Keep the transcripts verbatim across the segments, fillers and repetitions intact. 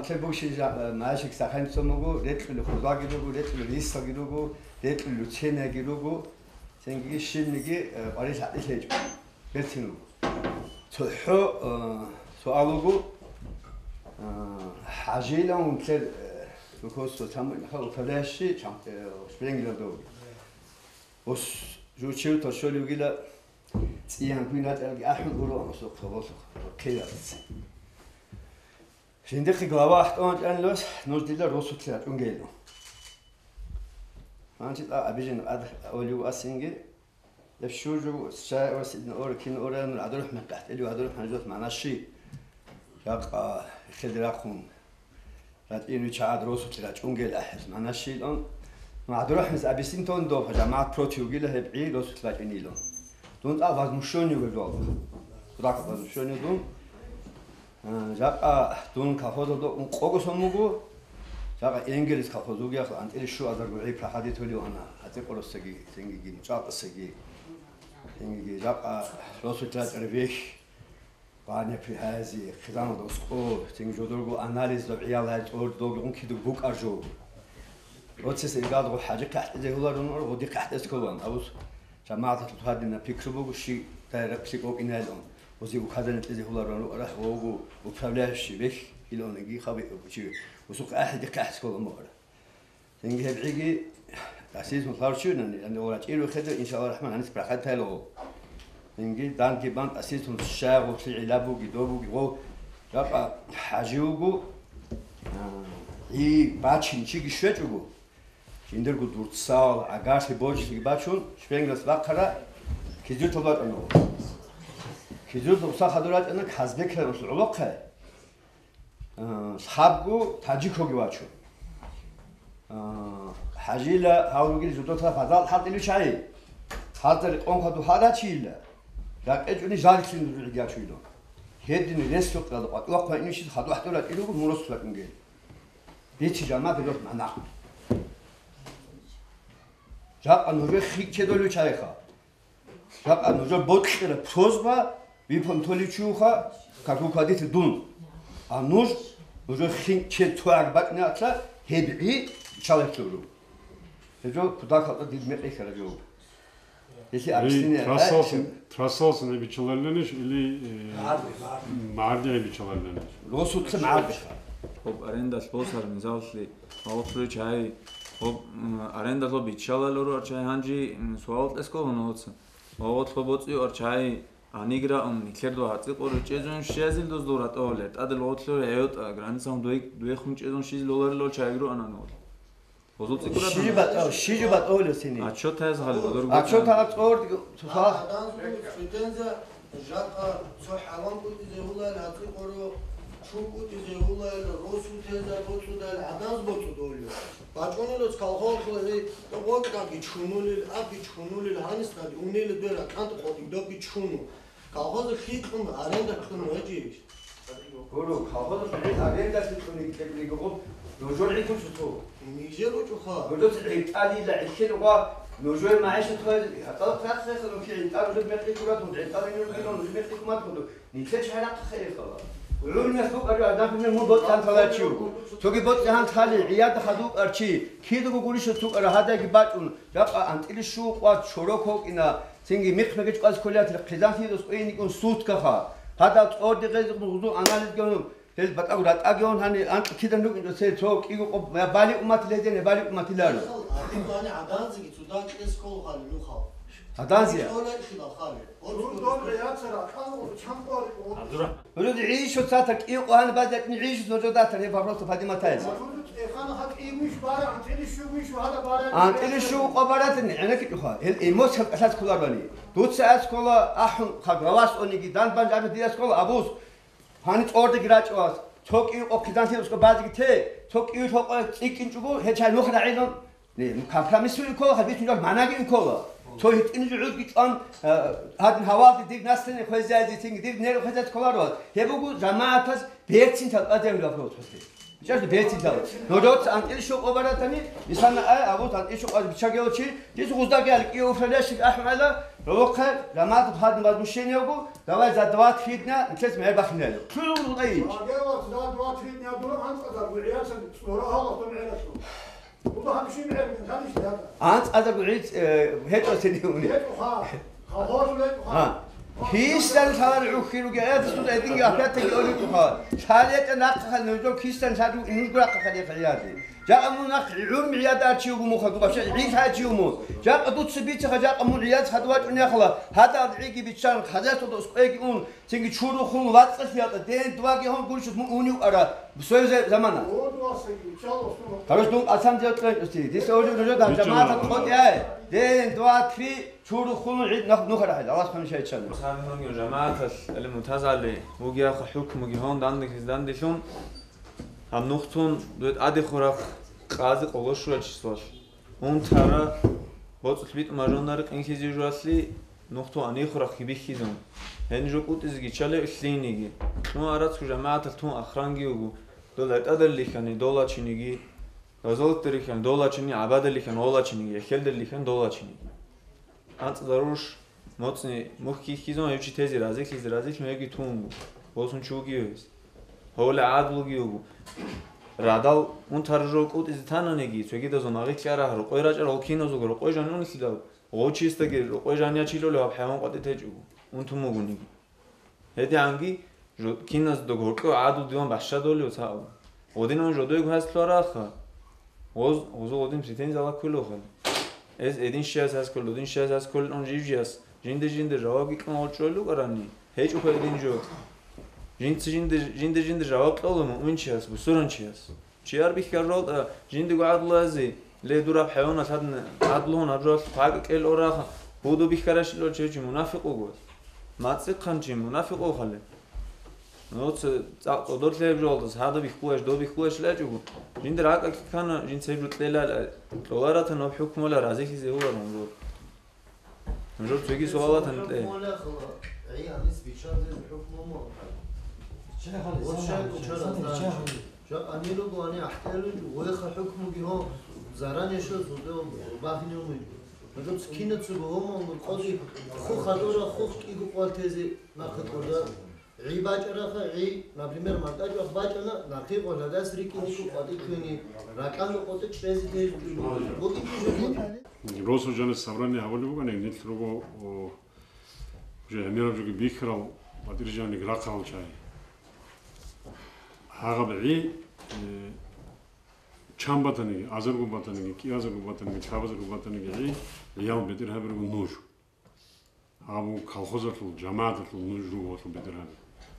Лъеб бугищин жа-, э, Майшик сахӀемцӀун буго, рекьулел хурдаги руго, рекьулел рисаги руго, рекьулел ценаги руго, цинги щибниги, э, къварилъи гьечӀо, берцин руго. ЦохӀо, э, суал руго, э, ХӀажилан унтлер, э, руководство там, управляющий, чам-, э, Шпренглердоги. Ос жучев тошоли вугила, цӀиян гуйнатӀалги ахӀун уро амасухъа, болухъа, хъиялцин. Жиндихъе глава ахтӀун чӀанилас нуж дила росулъе рачӀунгейилан. Гьанчи тӀа абижин ад олив асинги, эпщужу, чай ва сидна ора, кин ора, ну, гӀадурухӀ мекъахӀ тӀели, гӀадурухӀ хӀанжулас магӀна щи? Жакъа хелде рахъун, ратӀин вичагӀад росулъе рачӀунгел ахӀес магӀна щилан. Ну, гӀадурухӀмес абисин тон доб, жамагӀат против вугила гьеб гӀи росулъе рачӀинилан. Дун тӀа возмущённый вугев жугьалда. Кудака возмущённый дун. Э, жакъа дун колхозалда ункъого сон буго, жакъа Энгельс колхоз вугехъ, анцӀила щуазарго гӀи проходить гьолев ана, гьатӀи къоросаги, цинги, мучӀалкъасаги, цинги, жакъа росулъ рачӀараб вехь, баня при гьази, хъизаналда оскӀо, цинги жодорго анализ доб гӀиял гьай цӀордоги гъун киду букӀар жо. Оцес иргадго хӀажихъе ахӀдезе гьуларун, гъодихъе ахӀдес кколан, абус. ЖамагӀаталъул гьадинаб пикру буго, щи дайрахълъи кӀокӀинайлъун, гъозе указание кьезе гьуларун рукӀарахӀ ва вуго управляющий вехь, илониги хаб-, чи, усухъе ахӀи дихъе ахӀи скола мукъара. Цинги гьебгӀиги асизму лъарчуйнани, яни ора чӀиру хедер, иншалла рахман, гьанис бирахъай тайло. Цинги данги бан асизму щай гъулъи гӀилабуги, добуги, гъов жакъа хӀажи вуго, а, и бачин чиги щвечӀого, жиндирго дурцал, гӀагарлъи, борчлъиги бачун, Шпенглас бахъара, Кизилтал вачӀана. Кизилтал уса хадур рачӀана Казбекран гӀолохъе, а, лъабго таджикоги вачун. А, ХӀажила гьав ругел жодоца базал хӀалтӀилев чагӀи. Халтари къонха духа рачийила, ракӀечӀуни жалилъин ружугӀиги ячуйила. Гьедин рес рукъалда къватӀивахъ вайнищил хадур хӀалтӀур рачӀи руго мурас ракӀунгел. Бици жамагӀат рос манахъ. Жакъа нужер хикчедолев чайха. Жакъа нужер бокьила просьба, випон толичуха, как руководитель дун. А нуж, нужер хинчел цояг бакӀни атла, гьебгӀи чалахъулу. Гьеб жо кудахъалда дид мекъи хьарабиув. Если Эй, объяснение трассалсан, дать, трассалсан бичалариланищ или, э, Марди, марди. Марди бичалариланищ? Росулъе марди. Хоб арендалъ босар, мисаллъи, гьавухъе чай, хоб, м, арендалъ бичалал урар чай гьанжи, м, суал тӀескӀо гьуна гьоца. Гьавухъе боцӀиюар чай, анигра, м, нилъер дова гьацӀи къо речӀезун щезил доз дора тӀоле, тӀадал гъотлъур гӀевтӀа, границаун дуе-, дуехун чӀезун щизил лоларилал чай гуро анан гъотлъ. Гъозул цӀикӀкӀура Щижи дана. батӀа-, щижи батӀолев сини. Отчет гьез гьале, бозор А чо гутан. Тагъа цӀорд-, цо-, Гьандан зун цӀикӀкӀенза жакъа цо хӀалам кӀутӀизе гьулайл, гьацӀи къоро чун кӀутӀизе гьулайл, росун теза боцӀудал гӀадаз боцӀудолев. БачӀунелоц колхозлъи гъокьаги чунулел, абги чунулел, гьанисдаги унеле бера кӀант къотӀи добги чуну. Колхоза хикьун, аренда кьун гьечӀищ? Гуро, колхоза хикьун, аренда кьун кьеблиго гъуб, нужер гӀикӀу чӀутӀу. Нижер учӀуха. Нужер гӀинтӀалила гӀихьил гъва, нужер магӀишат гъвай, гьатӀал хъахъеса нухи гӀинтӀал нужер мекъи ккурат, нуж гӀинтӀал инур гьилун, нужер мекъи кумат гъуду. Нилъе чарахъ хейхала. ГӀурнас букӀарив адам, например, мун боцӀан таларчи вуго. Цоги боцӀи гьан тали, гӀиядда хадуб арчи, кидаго гурища цукӀара гьадайги бачӀун, жакъа анцӀили щугъу къват чорок гьокӀина, Цинги михъ мегеч кӀваз кколиятил хъизан лъидас къойиникӀун суткаха. Гьадал цӀорде гъезегъун гъузул анализгун, гьел батӀагу ратӀагион гьани анкь кидан рукӀинчӀо цей цо кӀиго къо-, я бали умматил гьедин, я бали умматиларо. Гьадин бани гӀаданзеги цо дакӀес ккола хали нухал. ГӀаданзе? Цо рекӀлъила хали. Дур дон гӀяцара, кӀал чанкъварикъун. Гьабдурахман. Гьуруд гӀишу цатар кӀиу къван базатни гӀишу нужо датар гьеб вопросу Фатима тайса. Гьуруд эхана хатӀи миш бара, анцӀили щуг миш, гьада бара. АнцӀили щуг къо баратни гӀенекки чӀуха. Гьел эмос хӀел кӀалъас кколарвани. Дуца аскола ахӀун хагравас ониги дан бан жаби диас ккола абус. Гьани цӀордеги рачӀвас. Цо кӀиу къо хъидан лъил ускӀо базиги те, цо кӀиу лъокъо цӀикӀкӀинчӀого гьел чай нух рагӀилан. Не, ну, компромиссуй ккола, хадис нурал манаги ккола. Цо гьитӀин жугӀузги чӀван, э, гьадин гьавалги дир наслине хвезайзи цинги дир нер хвезай кколаро. Гьеб буго жамагӀатас берцин талкъазеян вопрос хӀуси. Чача бецилъал. Нодоца анкьил щокъо баратани, мисална ай, абу анкьил щокъо биччагев чи, дис гъуздаги алкӀи уфралящик ахӀмала, гӀолохъе, рамад гьадин возмущение буго, давай за два-три дня нилъец мегь бахинайл. Чуругъ гъайич. Магервац за два-три дня дур анцӀазар гугӀияцан цӀора гьалахъун гӀерасу. Буду гьаб щиб гӀерин, гьаниш дагьа. АнцӀазар гугӀиц, э, гьечӀо сенивни. ГьечӀо ха. Гьа. Христиан лъалар гӀухьи ругел, гӀадасда гьединги ахираталги олитӀуха. ЛъалетӀа нахъа нужер христиан лъаду нужгурахъа халихъ гӀиязи. Жакъа мун нахъ гӀурми гӀияда чи вуго муха, вообще гӀил гьачи вуго. Жакъа дуца бицаха, жакъа мун гӀияз хадув вачӀун яхала, гьадал гӀиги биччан, хозяйствода ускъеги ун, цинги чурухун вацӀцӀалъиялда, ден-дваги гьон гурищ мун унив ара, союза замана. Хорош, дун алхамдулиллагь кьенчӀости. Диса олив нужер гьаб жамагӀатал къотӀи ай. Ден, два, три. Чурухъун гӀид нах нухарахӀел, Аллагь хъанишайчӀана. Мусамихунги жамагӀатал, гӀелму тазали, вугиахъа хӀукмуги гьон дандихиз дандилъун, гьаб нухцун дуе тӀаде хурахъ къази къолошура числалъ. Унтара боцӀулъ битӀ мажондари къинхизе жуалъи, нухту ани хурахъ бихьизун. Гьениб жо кӀутӀизеги чӀале лъиениги. Кьун арацгу жамагӀатал тун ахранги вуго. Дол гӀетӀадаллихьани долачиниги, гъазолталлихьани долачини, гӀабадаллихьани олачиниги, эхелдаллихьани долачиниги. АнцӀ даруш, моцӀни мухь кихьизун гьев чи тезе разилъизе разилъун гьевги тун вуго, босун чи вугев гьес. Гьовла гӀадлуги вуго. Радал унтаржо кӀутӀизе тананиги, цогидазул магъилъ арагь, рокъой рачӀарал киназулго рокъой жанунлъидал, гъов чистаги рокъой жаниячилули гьаб хӀайван къватӀи течӀого, унтун вугониги. ГьедигӀанги жо-, киназда гьоркьов гӀадлу диван бащадолев цаъу. Гъодинан жодойго гьас лъугьараха. Гъоз-, гъозул гъодин претензия лаккулевхъан. Эс эдин щияс гьас кколел, дудин щияс гьас кколел ун жив-жияс, жинде-жинде жавабги кьун гъоркьой лукӀарани, гьечӀо эдин жо. Жинца жинде, жинде-жинде жаваб кьола муъминчияс, бусуранчияс. Чияр бихьаралда жиндего гӀадлуязе, ле, дураб хӀайванал гьадин гӀадлугьун гьаб жоялъ хъвакӀа кӀел ораха, буду бихьаращилал чечи мунафикъ вуго. МацӀихъан чи мунафикъ вухале. Нуца цӀакъ цӀодорлъи гьеб жоялдас гьада бихьулаш, доб бихьулаш лачӀого, жиндир гӀакӀа ккана, жинца гьеб жо кьелал, кьоларатан гьаб хӀукмула разилъизе гьуларун жо. Нужер цоги суалатан тӀе. Жакъа амир руго, ани ахӀтӀелун, веха хӀукмуги гьо, заранее що, зудев бахинев муй. Нужер кинацаго гьомон къози, ху хадура, ху кӀиго къвал тезе нахъе кӀода. ГӀи бачӀараха, гӀи, например, мартӀачӀвах бачӀана, нахъе къвал гьадас рикӀкӀиниго къватӀи кквени, ракӀалда къотӀи чӀезе тежги бугин жо. Росу жаниб собрание гьабулеб бугони, нилъ руго, о, уже гӀемераб жоги бихьарал, батӀир жаниб рахъарал чагӀи. Гьагъаб гӀи, э, чан батаниги, азарго батаниги, кӀиазарго батаниги, лъабазарго батаниги гӀи, гӀиял бетӀер гьабируго нуж. Гьаб колхозалъул, жамагӀаталъул нуж руго гьелъул бетӀергьан.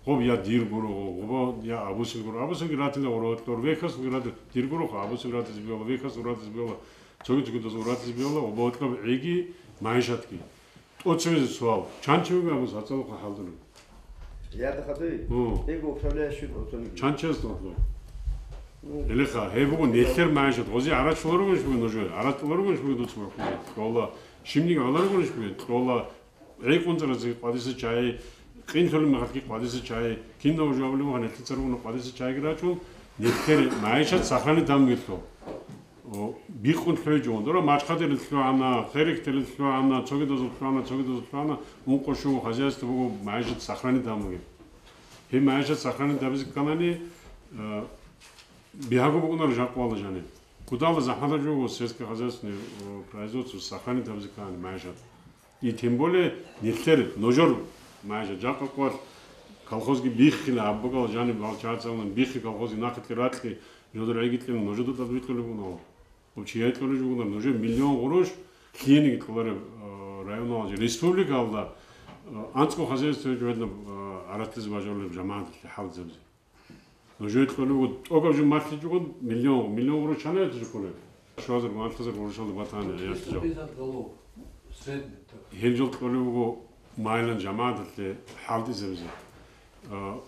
Гъоб я дир гуро, гъоб я абусил гуро. Абусилги ратила гъоро, гьоркьор вехьасулги ратила, дир гуро, абусил ратизе бегьула, вехьасул ратизе бегьула, цоги-цогидазул ратизе бегьула, гъоб гьоркьоб гӀиги, майишатги. ТӀоцевезе суал. Чан чи вуго абус гьацӀалухъа хӀалдулев? Я дахадуй. Гьу. Эго управляющий отониги. Чан чияс тӀотлъо? Ну. Гьелеха, гьеб буго нилъер майишат. Гъози гӀарач лоругунищ буго нужее? ГӀарач лоругунищ буго дуца махкузе? Кьола. Щибниги гӀоларгунищ бугеб? Кьола. ГӀи къунцӀаразе къватӀиса чагӀи, къинлъулеб мехалъги къватӀиса чагӀи, кинав жавабли вугьан, нилъеца ругони къватӀиса чагӀиги рачун, нилъер майишат сохранить гьабун гьелъул. О, бикъун лъугӀичӀо, дора мачхадерил лъугӀана, херихьдерил лъугӀана, цогидазул лъугӀана, цогидазул лъугӀана, ункъо-щуго хозяйство буго майишат сохранить гьабун бугеб. Гьеб майишат сохранить гьабизе кканани, э, бигьаго букӀунаро жакъуала жаниб. Кудала захӀматаб жо буго сельскохозяйственное, э, производство сохранить гьабизе ккани майишат. И тем более нилъер нужер майишат жакъа къвалъ колхозги биххила, аббагал жаниб балчагӀацалан биххи колхозги нахъе ракьи, жодор гӀиги кьун нужеда тӀадбикьулеб бугони. Об чияй кьолеб жо бугони, нужер миллион гъурущ лъиениги кьолареб, э, районалда, республикалда, э, анцӀго хозяйство гьечӀо гьединаб, э, гӀаратлъизе бажарулеб жамагӀаталъе хӀалзабизе. Нужее кьолеб буго, тӀокӀаб жо малъичӀого миллион, миллион гъурущ чанай гьечӀо кколеб? Щуазар, ванлъазар гъурущалда батани гьелъ жо. Пятьдесят голов в среднем, так. Гьел жо кьолеб буго майилан жамагӀаталъе хӀалтӀизабизе. А,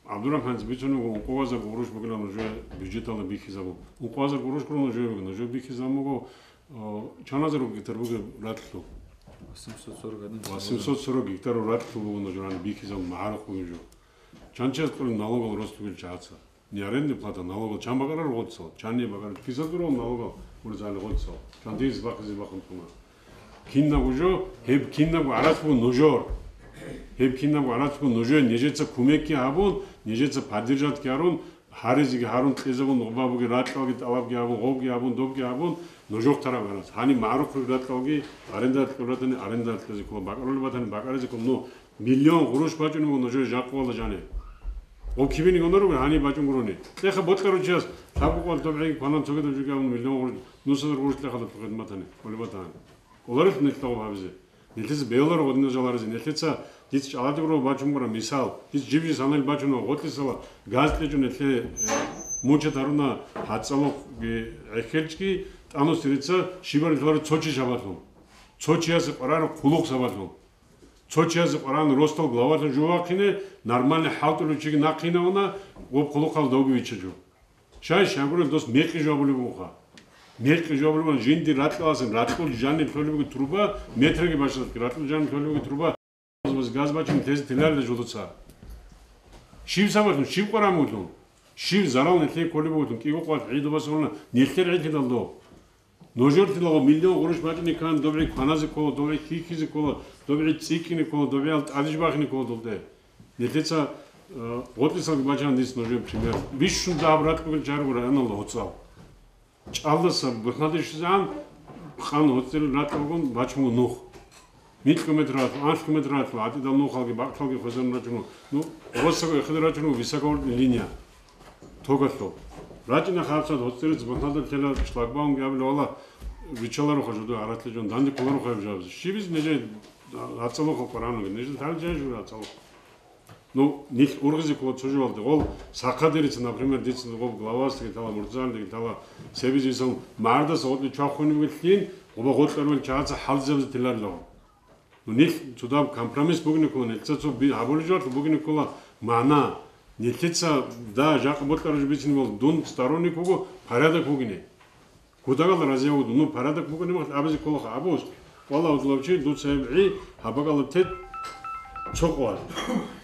ГӀабдурахӀманца бицун буго, ункъо азар гъурущ бугилан нужее бюджеталда бихьизабун. Ункъо азар гъурущ гуро нужее буго, нужее бихьизабун буго, а, чан азар гектар буго ратлъу? Восемьсот сорок один. Восемьсот сорок гектар ратлъу буго нужее бихьизабун, магӀарухъ бугеб жо. Чан чияс кьолеб налогал рост бугел чагӀаца? Не арендная плата, налогал чан бакӀарал гъоцал, чанни бакӀарал, кисад гурал налогал гъоцал, чан дирис бахъизе бахъун туна. Кинабго жо, гьеб кинабго гӀарац буго нужер. Гьеб кинабго гӀарац буго нужер, нижеца кумекги гьабун, нижеца поддержатги гьарун, гьаризеги гьарун, кьезабун, нугъба буги, ракьалги тӀалабги гьабун, гъобги гьабун, добги гьабун, нужер тараб гьарас. Гьаниб магӀрух ракьалги, аренда кьуратани, аренда кьезе ккола, бакӀарулеб батани, бакӀаризе ккола. Ну, миллион гъурущ бачӀунеб буго нужер жакъувала жаниб. Гъоб кибиниги гьунар ругел, гьаниб бачӀун гурони. Кьеха бокьарав чияс, лъабго къвал добгӀиги кванан цогидаб жуги абун миллион гъурущ, нусазар гъурущ кьеха тохъидматани, хъулибатани. КӀоларелъ нилъ тӀагъуб гьабизе. Нилъеца бегьуларо гъодинал жаларизе. Нилъеца дица чӀалади гуро бачун гуро мисал. Дица жиб-жиб санал бачуна гъотлъисала газ кьечӀун нилъе, э, мучат гьаруна гьацӀалухъги гӀехьелчӀги тӀанус дица щибар нилъ бару цо чи шабатлъун. Цо чиясе къварараб хъулухъ сабатлъун. Цо чиясе къваран росдал главалъун жо вахъине, нормальный хӀалтӀулев чиги нахъинавуна, гъоб хъулухъал давги вичча жо. Шай, шагурел дос мекъи жо абулеб бугоха. Мекъи жо абулеб бугоха, жинди ракьаласан, ракьул жанир лъолебги труба, метраги башалъги, ракьул жанир лъолебги труба, газ бачун тезе теларила жолоца. Щив сабаблъун, щив къварамулъун, щив зарал нилъее кколеб бугулъун, кӀиго къват гӀидубас гьуна, нилъер гӀитидал дов. Нужер тилаго миллион гъурущ бачӀине ккан, добгӀи кваназе ккола, добгӀи хьихьизе ккола, добгӀи цӀикӀкӀине ккола, добгӀиял тӀадеж бахине ккола долде. Нилъеца, э, гъотлъисалги бачана дис нужер пример. Бищун дагьаб ракь бугел чарго районалда гьоцӀал. ЧӀалдаса бухӀнадешизегӀан къан гьоцӀил ракьалгун бачун нух. Микьу метралъул, анлъу метралъул гӀатӀидал нухалги бакӀлъалги хвезарун рачӀуну. Ну, росаго эхеде рачӀуну высоковольтный линия. Тогалъул. РачӀина хабсат гьоцӀириц бухӀнадаб тела шлагбаумги абулев вала, ричаларуха жодой гӀаратлъи жон, данде кколаруха гьеб жабазе. Щибиз нижер гьацӀалухъа къварануги, нижер тал жай жура гьацӀалухъа. Ну, нилъ ургъизе ккола цо жоялде. Гъол сахъадерица, например, дица гъоб главасдаги тала, мурзалдаги тала, цебизе исан мардаса гъотӀи чвахунеб лъин, гъоба гъотӀарвел чагӀаца хӀалзабизе теларила гъо. Ну, нилъ цо даб компромисс бугине ккола, нилъца цо би-, гьабулеб жоялъул бугине ккола магӀна. Нилъеца, да, жакъа бокьараб жо бицине бал, дун сторонник вуго, порядок вугине. Кутакалда разиявуду, ну, порядок букӀунеб мехалъ абизе кколаха абус. Валлагь, удулав чи, дуца гьеб гӀи, гьабакӀалда те цо къват.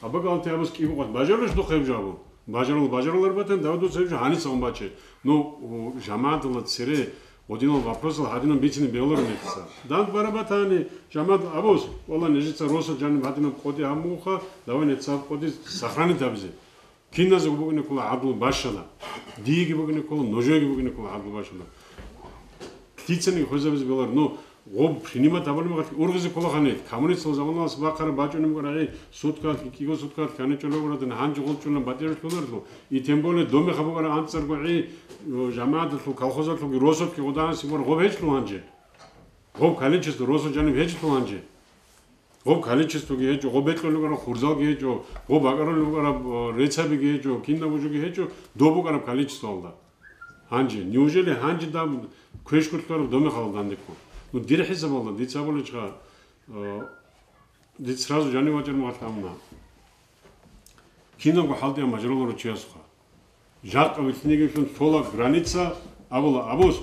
ГьабакӀалда те абус кӀиго къват. Бажарулищ духъ гьеб жо абун? Бажарул, бажарулар батан, дав дуца гьеб жо гьаницагъун баче. Ну, у, жамагӀаталда цере гъодинал вопросал гьадинаб бицине бегьуларо нилъеца. Данде бараб батани, жамагӀат абус, валлагь, нижеца росу жаниб гьадинаб къоди гьаб мугъха, давай нилъеца гьаб къоди сохранить гьабизе. Киназего бугине ккола гӀадлу бащала. Диеги бугине ккола, нужееги бугине ккола гӀадлу бащала. Лъицаниги хвезабизе белар, но гъоб принимать гьабулеб мехалъ ургъизе ккола ханилъ. Коммунистал заманалас бахъараб бачӀунеб бугара гӀи, суткалъ, кӀиго суткалъ кане чӀолеб бугара дин, гьанже гъол чӀуна батӀиял лъунарлъу. И тем более домеха бугара анцӀарго гӀи, жамагӀаталъул, колхозалъулги, росулъги гъоданаси бугара гъоб гьечӀлъун гьанже. Гъоб количество росул жаниб гьечӀлъун гьанже. Гъоб количествоги гьечӀо, гъоб бекьулеб бугара хурзалги гьечӀо, гъоб бакӀарулеб бугара, э, рецабиги гьечӀо, кинабго жоги гьечӀо, доб букӀараб количествоялда. Гьанже, неужели гьанже даб квешкулъараб домехалда дандеккун? Ну, дир хӀисабалда, дица абулечха, э, дица сразу жанив вачӀар мугъалъ гьавна. Кинабго хӀалтӀияб мажруларо чиясха. Жакъа вилълъинегиблъун лъола граница абула абус.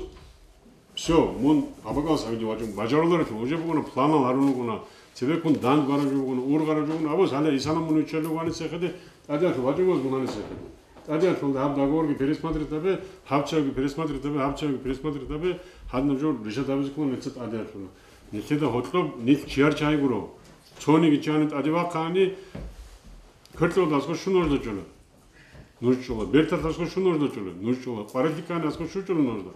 Всё, мун абакӀалас гьавиде вачӀун бажаруларелъул, уже бугуна планал гьарун вугуна, цебеккун данд бараб жо бугуна, ургъараб жо бугуна, абус гьале исана мун виччалев вани цехеде, тӀадеялъул вачӀун ваз мунани цехеде. ТӀадеялъул гьаб договорги пересмотреть гьабе, гьаб чавги пересмотреть гьабе, гьаб чавги пересмотреть гьабе, гьадинаб жо решать гьабизе ккола нилъеца тӀадеялъула. Нилъеда гьоркьоб нилъ чияр чагӀи гуро. Цониги чани тӀаде вахъани, кверкьевалда аскӀор щун нужда чӀола? Нуж чӀола. Берталъ аскӀор щун нужда чӀола? Нуж чӀола. Къварилъи ккани аскӀор щун чӀола нужда?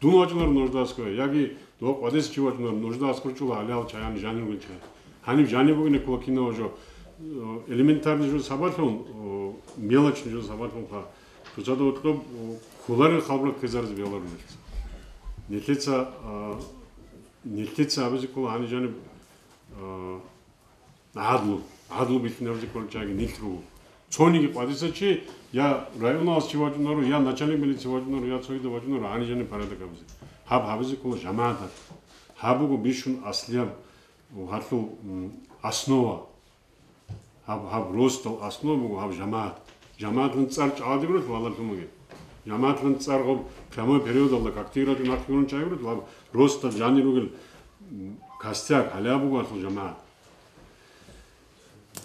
Дун вачӀунар нужда аскӀор, яги дова къвадес чи вачӀунар нужда аскӀор чӀола, гьале гьал чаян жанир вугел чай. Гьаниб жаниб бугине ккола кинав жо, э, элементарный жо сабаблъун, э, мелочный жо сабаблъунха. Цоцазда гьоркьоб, э, хьуларел халбурал ккезаризе бегьуларо нилъеца. Нилъеца, э, нилъеца абизе ккола гьаниб жаниб, э, гӀадлу, гӀадлу бихьинабизе кколел чагӀи нилъ руго. Цониги къвадиса чи, я районалас чи вачӀунаро, я начальник милиция вачӀунаро, я цогидав вачӀунаро, гьанижани порядок гьабизе. Гьаб гьабизе ккола жамагӀаталъ. Гьаб буго бищун аслияб, гьалъул, м, основа. Гьаб, гьаб росдал основа буго гьаб жамагӀат. ЖамагӀатлъун цӀар чӀалади гурелъ валлалъумаги. ЖамагӀатлъун цӀар гъоб прямой переводалда, как ты рачӀун ахъ гурун чӀай гурелъ, гьаб росдал жанир ругел, м, костяк, гьале гьаб буго гьалъул жамагӀат.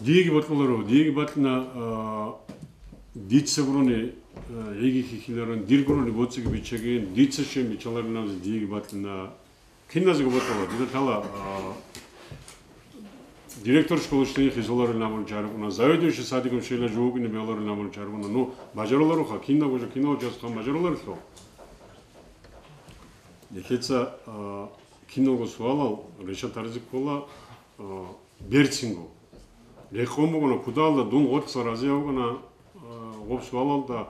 Диеги бокьуларо, диеги бокьуна, а, Дица гурони, э, гӀиги хьихьиларан, дир гурони боцӀиги биччагин, дица щен биччаларин абзе диеги батлина. Киназего батала, дида тала, а, директор школы щтин хизоларин абун чаргуна, заведующий садиком щела жугьукӀине беларин абун чаргуна. Ну, бажаруларуха, кинаб уже, кинав час хъан бажаруларилъо. Нилъеца, а, киналго суалал решат гьаризе ккола, а, берцинго. Рекъон бугони кудалда дун гъоркьса разиявгана, а, гъоб суалалда,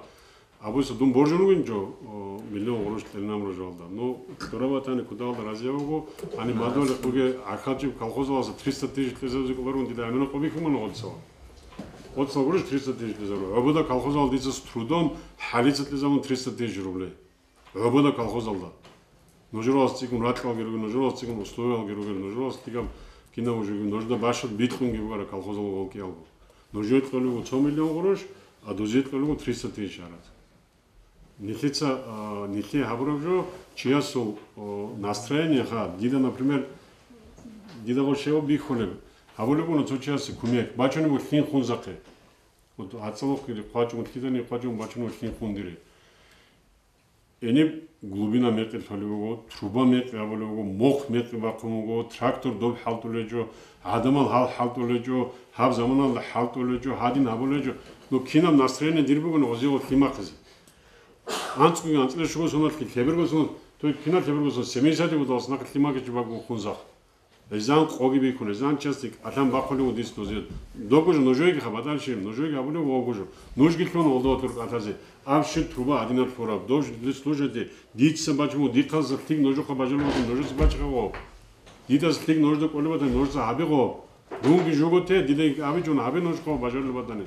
абуса дун боржун вугин жо, а, миллион гъурущ кьелинамру жалда. Ну, дурабатани кудалда разиявго, ани мадули хуге ахалчи колхозаласа триста тысяч лезавзик ларун дида амина къобихьумана гъоркьсала. Гъоркьсала гъурущ триста тысяч лезавру. Обуда колхозал дица с трудом хӀалица лезавун триста тысяч рублей. ГӀобода колхозалда. Нужералас цӀикӀкӀун ракьалги ругел, нужералас цӀикӀкӀун условиялги ругел, нужералас лъикӀаб кинаб жугел, нужеда башат бикьунги бугара колхозалго гъолкӀиялго. Нужее кьолеб буго цо миллион гъурущ, а дузие кьолеб буго триста тысяч гьарат. Нилъеца, а, нилъее гьабураб жо, чиясул, о, настроение, ха, дида, например, дида гъо щев бихьулеб, гьабулеб буго цо чиясе кумек, бачунеб буго лъин хунзахъе. Вот гьацӀалухъе хъвачӀун, лъидани хъвачӀун бачунеб буго лъин хундире. Гьениб глубина мекъи лъолеб буго, труба мекъи абулеб буго, мохъ мекъи бахъун буго, трактор доб хӀалтӀулечӀо, гӀадамал гьал хӀалтӀулечӀо, гьаб заманалда хӀалтӀулечӀо, гьадин гьабулечӀо. Ну, кинаб настроение дир бугони гъозие лъимахъизе. АнцӀгоги анцӀила щуго соналъги лъеберго сонал, то кинал лъеберго сонал, семьдесят гьудалас нахъе лъимахъичӀеб буго хунзахъ. Гьезан къоги бихьун, гьезан частик алъан бахъулев дис дозе. Догужо нужеги хабатӀал щиб, нужеги абулев вогужо. Нужги лъун гъолдова туркъатазе. Аб щиб труба гьадинаб лъураб. Дож дис служите, дица бачму, дихъаз лъик нужухъа бажалургъун, нужеца бачӀ гъо. Дидаз лъик нужда кӀолебатан, нужеца гьаби гъо. Дунги жуготе, дида абичӀун гьаби нужухъа бажалурбатани.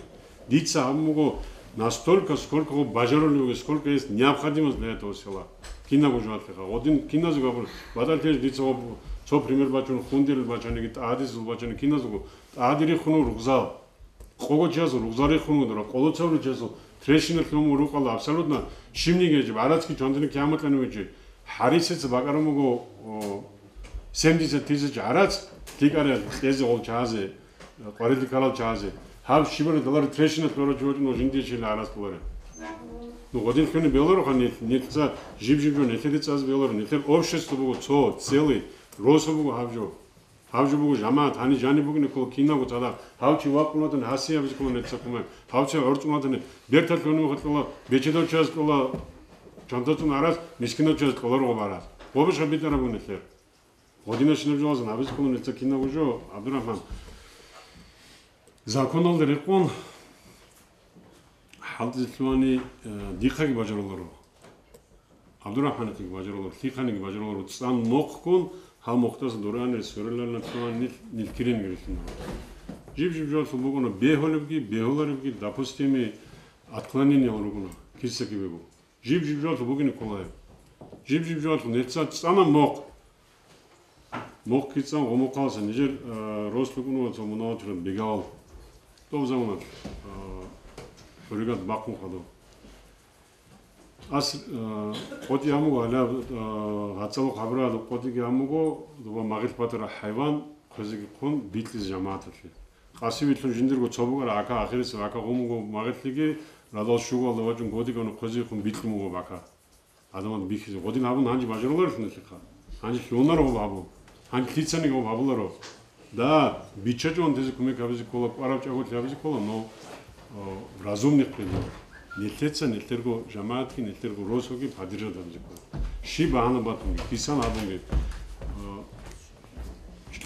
Дица гьабун буго настолько, сколько гъо бажарулев вугес, сколько есть необходимость для этого села. Кинабго жугьалъиха. Гъодин киназего абур, батӀалъи дица гъо цо пример бачун, хундирил бачаниги, тӀагьадизул бачани киназего, тӀагьади риххун ругзал. Къого чиясул ругзал риххун вугдура, къоло цавлу чиясул трещина лъун рукъала абсолютно щибниги гьечӀеб, гӀарацги чвантани кияматлъани вичи. Гьарисеца бакӀарун буго, о, семьдесят тысяч гӀарац, лъикӀарал кьезе гъол чагьазе. Къварилъи ккарал чагьазе. Гьаб щибаб далари трещина лъурав чи вачӀун жиндие чили гьарас кколари. Ну, гъодин хьуни беларуха нилъ, нилъца жиб-жиб жо нилъеде цӀазе белару, нилъер общество буго цо, целый, росу буго гьаб жо. Гьаб жо буго жамагӀат, гьаниб жаниб бугин ккола кинабго цадахъ. Гьав чи вакъун ватани, гьасие абизе ккола нилъеца кумек. Гьав чи гӀорцӀун ватани, берталъ гьуниб кьола, бечедав чияс кьола, чамтацун гьарас, мискинав чияс кьоларо гъоб гьарас. Гъобищха битӀараб буго нилъер? Гъодинашинаб жо вазан, гьабизе ккола нилъеца кинабго жо, ГӀабдурахӀман. Законалда рекъон хӀалтӀизе лъугьани, э, дихъаги бажаруларо. ГӀабдурахӀманихъеги бажаруларо, лъихъаниги бажаруларо. ЦӀан мохъгун, гьал мохъдаса дурани свериларна лъугьани нилъ, нилъ киренгири лъугьана. Жиб-жиб жоялъул бугони бегьулебги, бегьуларебги, допустимые отклонениял ругони, киса-кибего. Жиб-жиб жоялъул бугин ккола гьеб. Жиб-жиб жоялъул нилъеца цӀана мохъ. Мохъги цӀан гъо мохъаласа нижер, а, рос лукӀун ва цо мунагьал чураб бегавал. Доб заманалъ, а, хӀуригат бахъун хадуб. Ас, а, къотӀи гьамуго, гьалаб, а, гьацӀалухъ гьабураб къотӀиги гьамуго, доба магъил батараб хӀайван, хъвезеги хъун, бикьизе жамагӀаталъе. Къасивилъун жиндирго цо букӀараб бака, ахирисеб бака гъумуго магъилъиги, радал щугоялда вачӀун годигавна хъвезеги хъун бикьун буго бака. Гьадамал бихьизе. Гъодин гьабун гьанже бажаруларелъул нилъехъа. Гьанже лъугьунаро гьаб гьабун. Гьанже лъицаниги гьаб гьабуларо. Да, биччачӀого гьанже кумек гьабизе ккола, кӀвараб чӀаголъи гьабизе ккола, но, о, разумных предел. Нилъеца, нилъерго жамагӀатги, нилъерго росуги поддержать гьабизе ккола. Щиб багьана батунги, кисан гьабунги. О,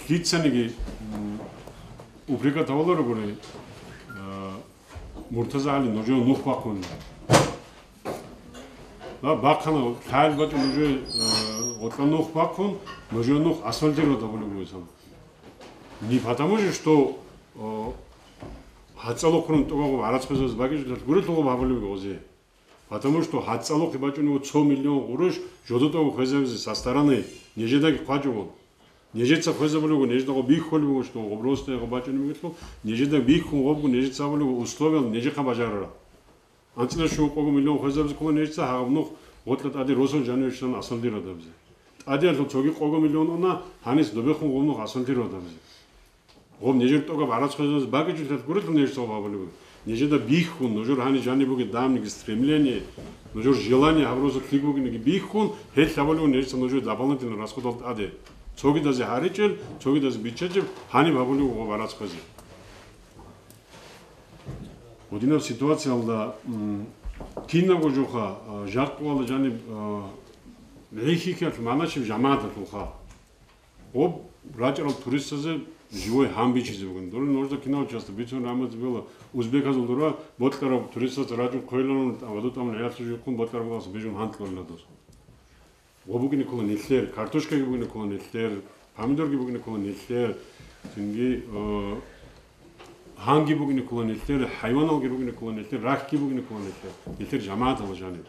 лъицаниги, м, упрекат гьабуларо гури, а, МуртазагӀали, нужее нух бахъун. Ва бахъана, лъагӀел бачӀун нужее, э, гъоркьа нух бахъун, нужее нух асфальтировать гьабулеб бугесан. Не потому же, что, э, гьацӀалухъун тӀогагъуб гӀарац хвезабизе бакӀичӀелъул гурелъул гъоб гьабулеб буго гъозе. Потому что гьацӀалухъе бачӀунего цо миллион гъурущ жодотӀаго хвезабизе со стороны, нижедаги хъвачӀого. Нижеца хвезабулего, нижедаго бихьулеб буго, что гъоб росдаего бачӀунеб бугелъул, нижеда бихьун гъобго, нижеца абулего условиял нижехъа бажарараб. АнцӀила щуго-къого миллион хвезабизе ккола нижеца гьагъаб нух гъоркьа тӀаде росул жаниве щвезан асфальтировать гьабизе. ТӀадеялъул цоги къого миллион уна, гьанис добехун гъоб нух асфальтировать гьабизе. Гъоб нижер тӀогаб гӀарац хвезабизе бакӀичӀелъул гурелъул нижеца гъоб гьабулеб буго. Нижеда бихьун, нужер гьаниб жаниб бугеб давниги стремление, нужер желание гьабураб росулъ лъикӀ бугиниги бихьун, гьелъ гьабулеб нижеца нужер дополнительно расходал тӀаде. Цогидазе гьаричӀел, цогидазе биччачӀеб, гьаниб гьабулеб гъоб гьарац хвезе. Гьединаб ситуациялда, м, кинабго жоха, а, жакъуялда жаниб, а, гӀихьихьалъ магӀна щиб жамагӀаталъулха. Гъоб рачӀарал туристазе живой гьан бичизе бугин. Доле нужда кинал часто бицун рамазе бела узбеказул дура, бокьараб туристаца рачӀун хъвелалун, аваду тӀамун гӀясу жуйхъун бокьараб класс бежун гьантлъулина дос. Гъоб бугине ккола нилъер, картошкаги бугине ккола нилъер, помидорги бугине ккола нилъер, цинги, э, гьанги бугине ккола нилъер, хӀайваналги бугине ккола нилъер, рахьги бугине ккола нилъер, нилъер жамагӀатала жаниб.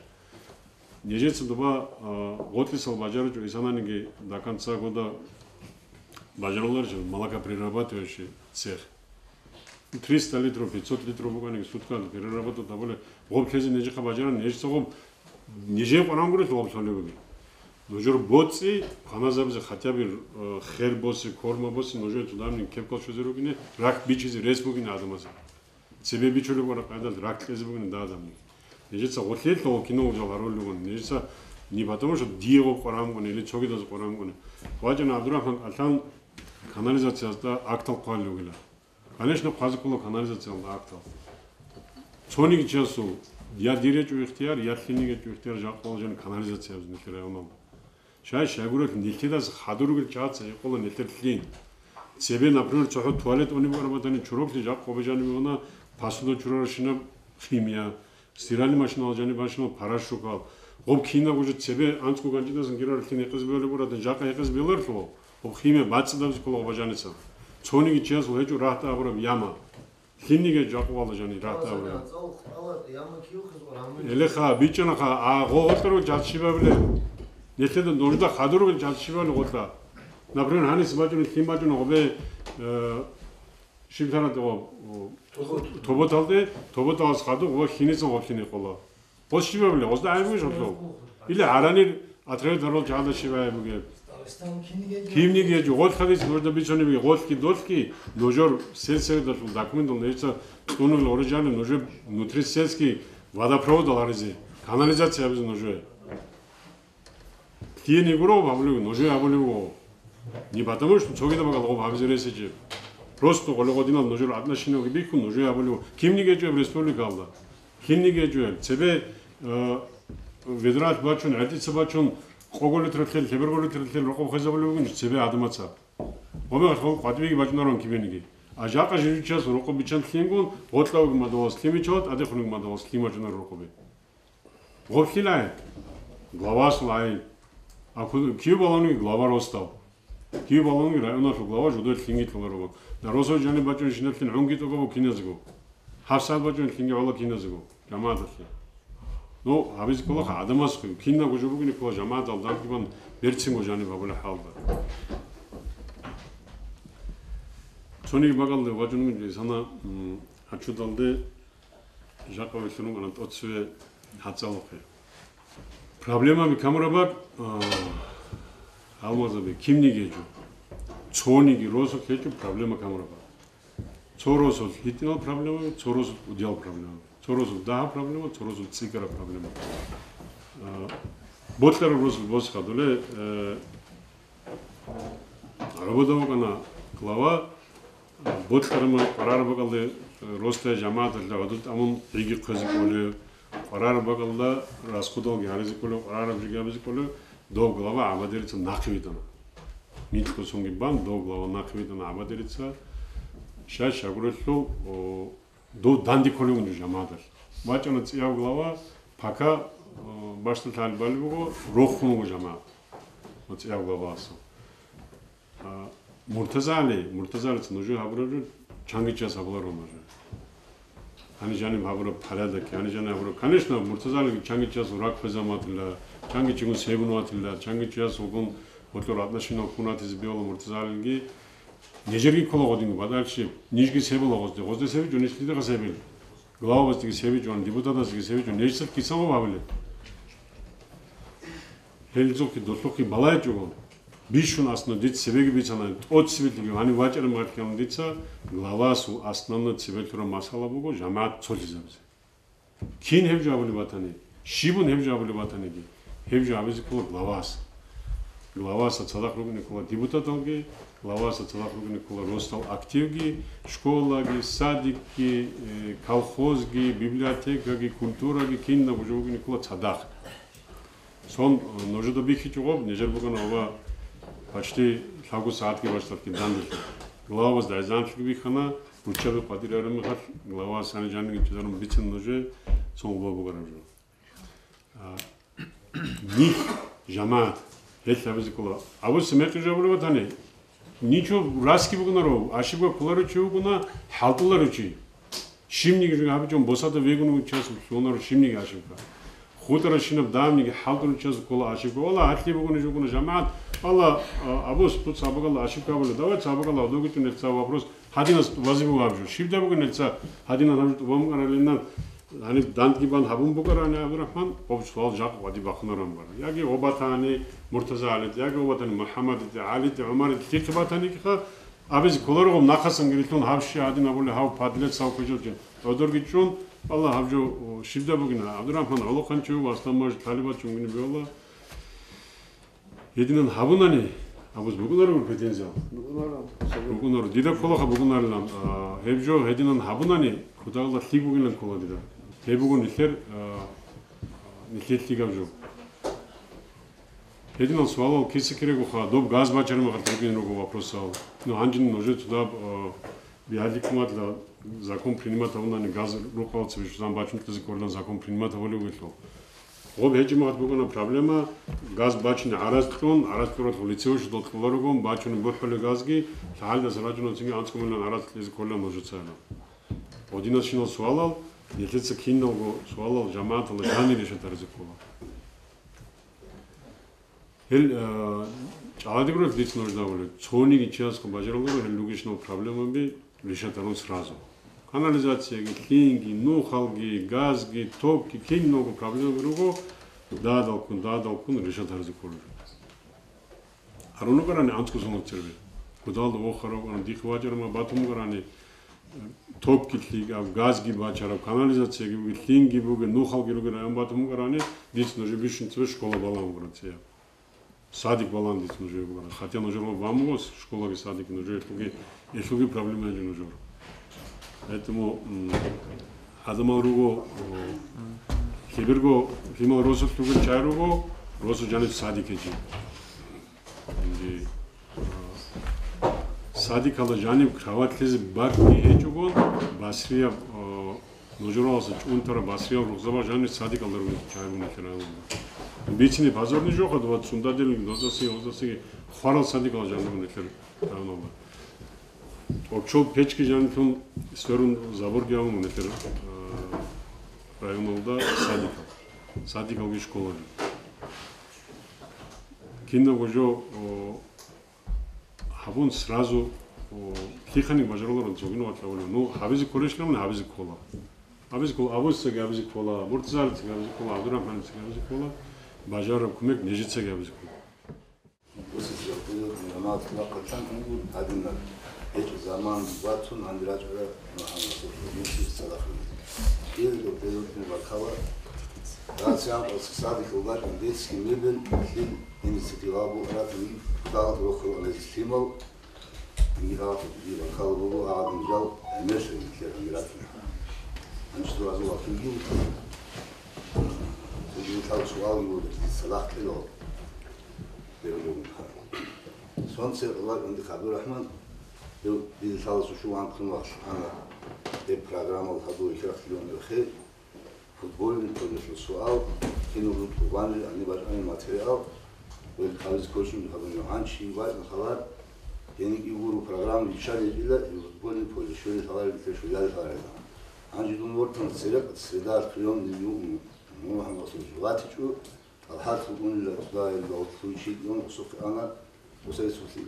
Нижеца доба, а, гъотӀисал бажаричӀо исананиги до конца года бажаруларищ молокоперерабатывающий цех. Триста литров, пятьсот литров букӀаниги суткаялда перерабатывать гьабулеб гъоб лъезе нижехъа бажарани, нижеца гъоб, нижее къварангурелъул гъоб лъолеб бугеб. Нужер боцӀи ханазабизе хотя бы, э, хер босе, корма босе, нужее цо давнин кепкал щвезе ругине, рахь бичизе рес бугине гӀадамазе. Цебе бичулеб вара къайдал раккезе бугин дадамни. Нижеца гъолъелъа ва кино ужал гьаруллугун. Нижеца не потому, что дие гъоб къварамгун или цогидаз къварамгун. Вачана Абдурахман Алхан канализациязда актал хъвалли вугила. Конечно, хъвазе ккола канализациялда актал. Цониги часу я дир гьечӀо ихтияр, я лъиниги гьечӀо ихтияр жакъа валжани канализациябизе нилъер районалда. Шай-шайгурелъ нилъидас хадур ругел чагӀаца гьекъола нилъер лъин. Цебе, например, цохӀо туалет унеб арабатани чуроклъи жакъ къобе жанибе вана, посуда чураращинаб химия, стиральный машинал жаниб бащинал порошокал. Гъоб кинаб уже цебе анцӀго ганчӀидасан гираралъин гьекъез бевлеб уратан жакъа гьекъез беларлъугъо, гъоб химия бацӀцӀадабизе ккола гъобажаница. Цониги чиясул гьечӀо рагьтӀа абураб яма. Лъинниги жакъа вала жани рагьтӀа абураб. Элеха, бичӀчӀанаха, а гъо гъотӀарав жаз щибабиле? Нилъеда нужда хадур ругел жаз щибали гъотӀа. Например, гьанис бачӀуни, лъим бачӀуна гъобе, э, щиб лъарад гъо, о, тоботалде, тоботалас хадур гъо хиниса гъо хиникъола. Гъос щибабиле? Гъозда гӀайбу жо. Или гӀаранир отряд дарал жагьда щиб гӀайбуге? Кимниги гьечӀо, гъолъ хадис нужда бицунебги, гъолъги долъги, нужер сельсоветалъул документал нужеца цӀунулел оригинальный нужер внутрисельский водопроводал гьаризе, канализация гьабизе нужее. Лъие не гуро гьабулев, нужее гьабулев. Не потому, что цогидаб гьабизе ресечеб. Просто гъоле гъодинал нужер отношениялги бихьун, нужее гьабулев. Кимниги гьечӀеб республикалда. Лъинниги гьечӀо гьел. Цебе, э, ведралъ бачун, гӀертӀица бачун, къого литралъел, лъеберго литралъел рокъоб хвезабулеб бугин цебе гӀадамаца. Гъобе гъатӀ къватӀибеги бачӀунарун кибениги. А жакъа жижичияс рокъоб биччан лъингун, гъотӀлъавги мадалас лъимичала, тӀадехунги мадалас лъим бачӀунар рокъобе. Гъоблъилай? Главасул гӀайиб. А ку-, кив балагьуниги глава росдал. Кив балагьуниги районалъул глава жудой лъинги лъоларо. На росо жаниб бачӀун шиналъин гӀунги тӀокӀабу киназего. ГьабсагӀат бачӀун лъинги гӀола киназего. ЖамагӀаталъе. Ну, гьабизе кколаха гӀадамас кинабго жо бугин ккола жамагӀатал дандгибан берцинго жаниб гьабула хӀалда. Цониги бакӀалде вачӀун сана, м, гьачудалде Жакъа вилълъун вукӀана тӀоцеве гьацӀалухъе. Проблемаби камураб бакӀ, а, гьалмагъзаби, кимниги гьечӀо. Цониги росулъ гьечӀо проблема камураб бакӀ. Цо росулъ гьитӀинал проблемаби, цо росулъ кӀудиял проблемаби, цо росулъ дагьаб проблема, цо росулъ цӀикӀкӀараб проблема. А, бокьараб росулъ босха доле, э, гӀобода вукӀана глава, бокьараб къваригӀараб бакӀалде, э, росдае жамагӀаталда гӀодор тӀамун гӀиги хъвезе кӀолев, къваригӀараб бакӀалда расходалги гьаризе кӀолев, къваригӀараб жиги гьабизе кӀолев, дов глава гӀабадерица нахъе витӀана. Микьго сонги бан, дов глава нахъе витӀана гӀабадерица. Щай-щай гурелъул, о, Дов данде кколев унев жамагӀаталъ. БачӀана цӀияв глава, пока, э, бащдалъ гьалиб балеб буго, рохун вуго жамагӀат. Ва цӀияв главаасул. А, МуртазагӀали, МуртазагӀалица нужее гьабураб жо, чанги чияс гьабуларо нужее. Гьаниб жаниб гьабураб порядок, гьаниб жаниб гьабураб. Конечно, МуртазагӀалиги чанги чияс рак хвезабун ватила, чанги чигун себун ватила, чанги чияс вугун гьоркьор отношениялъ ккун ватизе бегьула МуртазагӀалиги. Нижерги ккола гъодинго, батӀалъи щиб? Нижги себила гъозде? Гъозде себичӀо, ниж лъидеха себил? Главабаздеги себичӀо, депутатаздеги себичӀо, нижецалъ кисан гъоб гьабилеб? Гьелзухъги, долъухъги балайчӀого. Бищун аслу дица цебеги бицана, тӀоцебелъиги гьанив вачӀараб мехалъ дица главасул аслу цебе лъураб масъала буго жамагӀат цолъизабизе. Кин гьеб жо абулеб батани, щибун гьеб жо абулеб батаниги, гьеб жо абизе ккола главас. Главасда цадахъ ругине ккола депутаталги, главасда цадахъ ругине ккола росдал активги, школаги, садикги, э, колхозги, библиотекаги, культураги, кинабго жо бугине ккола цадахъ. Сон, э, нужеда бихьичӀого, нижер букӀана ва почти лъабго сагӀатги бачӀарабги данделъи. Главабаз дайзанлъиги бихьана, руччаби къватӀире араб мехалъ, главабаз гьаниб жаниги чӀезарун бицин нужее, сон уба бугараб жо. А, нилъ, жамагӀат, гьелъ гьабизе ккола. Абу Семекъи жо абулеб батани, ничего, раски бугунаро, ошибка кколарев чи вугуна, хӀалтӀуларев чи. Щибниги жо гьабичӀого босада вегун вугев чиясул лъугьунаро щибниги ошибка. ХутӀаращинаб давниги хӀалтӀулев чиясул ккола ошибка. Валлагь, гьалъие бугони жо бугуна жамагӀат. Валлагь, а, Абус, тут цабагалда ошибка буго. Давай цабагалда гьадуги чӀун гьеб цо вопрос. Гьадинас тӀубазе буго гьаб жо. Щибда бугин гьеб цо гьадинан гьаб жо тӀубан букӀаралинан, гьаниб дандги бан гьабун букӀарани, ГӀабдурахӀман, гьеб суал жакъа вади бахъунаран бара. Яги гьеб батани Муртаза ГӀалиде, яги гьеб батани МухӀаммадиде, ГӀалиде, ГӀумариде, лъихъе батанигиха, абизе кколарого нахъасан гирилъун гьаб щай гьадин абулеб, гьав подлец, гьав квешав чи. ГӀодорги чӀун, Аллагь, гьаб жо, о, щибда бугин, ГӀабдурахӀман гӀолохъанчи вуго, Аслан-мажид лъалеб бачун вугин, бе Аллагь. Гьединан гьабунани, абуз букӀунаро претензиял? БукӀунаро. БукӀунаро. Дида кколаха букӀунарилан. А, гьеб жо гьединан гьабунани, кутакалда лъикӀ бугилан ккола дида. Гьеб буго нилъер, а, нилъер лъикӀаб жо. Гьединал суалал киса кирегоха, доб газ бачараб мехалъ ругин руго вопросал. Ну, гьанжин нужер цо доб, а, бигьаллъи куматла закон принимать гьабунани газ рукъалда цебе щвезан бачун кьезе кколилан закон принимать гьабулев вугелъул. Гъоб гьечӀеб мехалъ букӀана проблема, газ бачине гӀарац кьун, гӀарац кьуралъул лицевой щудал кьоларогун, бачунеб бухӀулеб газги, лъагӀалидаса рачӀунацинги анцӀго миллион гӀарац кьезе кколилан нужецайилан. Гьединал щинал суалал, нилъеца киналго суалал жамагӀаталда жанир решать гьаризе ккола. Гьел, а, чӀалади гурелъ дица нужда гьабулеб, цониги чиясго бажаралдаро гьел ругищинал проблемаби решать гьарун сразу. Канализацияги, лъинги, нухалги, газги, токги, киналго проблемаби руго, дадалккун, дадалккун решать гьаризе кколел. Гьарун вукӀарани анцӀго соналъ цербе. Кутакалда вохарав вукӀарав, дихъе вачӀарав ма батун вукӀарани, токги лъикӀаб, газги бачараб, канализацияги бугеб, лъинги бугеб, нухалги ругел район батун вукӀарани, дица нужее бищун цебе школа балагьун бугуран цеяб. Садик балагьун дица нужее бугуран. Хотя нужер гъоб бан буго школаги садикги, нужер гьелъулги, гьелъулги проблема гьечӀо нужер. Поэтому, м, гӀадамал руго, о, лъеберго лъимал росулъ ругел чагӀи руго, росу жаниб садик гьечӀеб. Гьанже, а, садикалда жаниб кроватьлъизе баркги гьечӀогон, басрияб, а, нужералдаса чӀунтараб басрияб рукъзаба жаниб садикалда ругел чагӀи ругин нилъер районалда. Бицине позорный жоха, дова цундадерин, дозаси, озаси хварал садикалда жаниб нилъер районалда. Обчол печки жаниб сверун заборги гьабун нилъер, а, районалда садикал. Садикалги школаги. Кинабго жо, о, гьабун сразу, о, лъихъаниги бажаруларан цогино ватӀа гьавулев. Ну, гьабизе кколищ абуни, гьабизе ккола. Гьабизе ккола, Абусицаги гьабизе ккола, Муртазалицаги гьабизе ккола, ГӀабдурахӀманицаги гьабизе ккола, бажараб кумек нижецаги гьабизе ккола. Абусицаги гьабизе ккола, гьанже заман бацун, гьанже рачӀараб МухӀаммад Расул Муртазалица. Кириго периодный вакала, Гьасиян къоса садикалда бачӀун детский мебель лъил инициатива буго, ратани кутакалда рохел гьанже лъимал, гьанже вакал буго, гьадин жал гӀемерлъи нилъер гьанже ратани. Гьанже цо разул вакилги вукӀана. Цоги лъал суалги буго, дица лахъилал. Сонце Аллагь гьанже ГӀабдурахӀман, гьев дида лъаласул щугӀан ккун вахъ ана, гьеб программал гьадур хирахъ лъугьун хӀехье. Футбольный полелъул суал, кинаб жо тӀубанил, гьаниб бачӀанил материал, ва гьабизе кколищ абун гьанчи бачӀун халат, гьениб гьеб гуро программа виччалел гьечӀила, футбольный поле щвелел гьаларел, нилъер щвелалел гьаларел. Гьанже дун вортана церекъ, среда, приёмный югьун, МухӀаммад Расул ватичӀо, алхӀат вукӀунила, туда ил валлъуйчи дун усухъе ана, усайсулъи.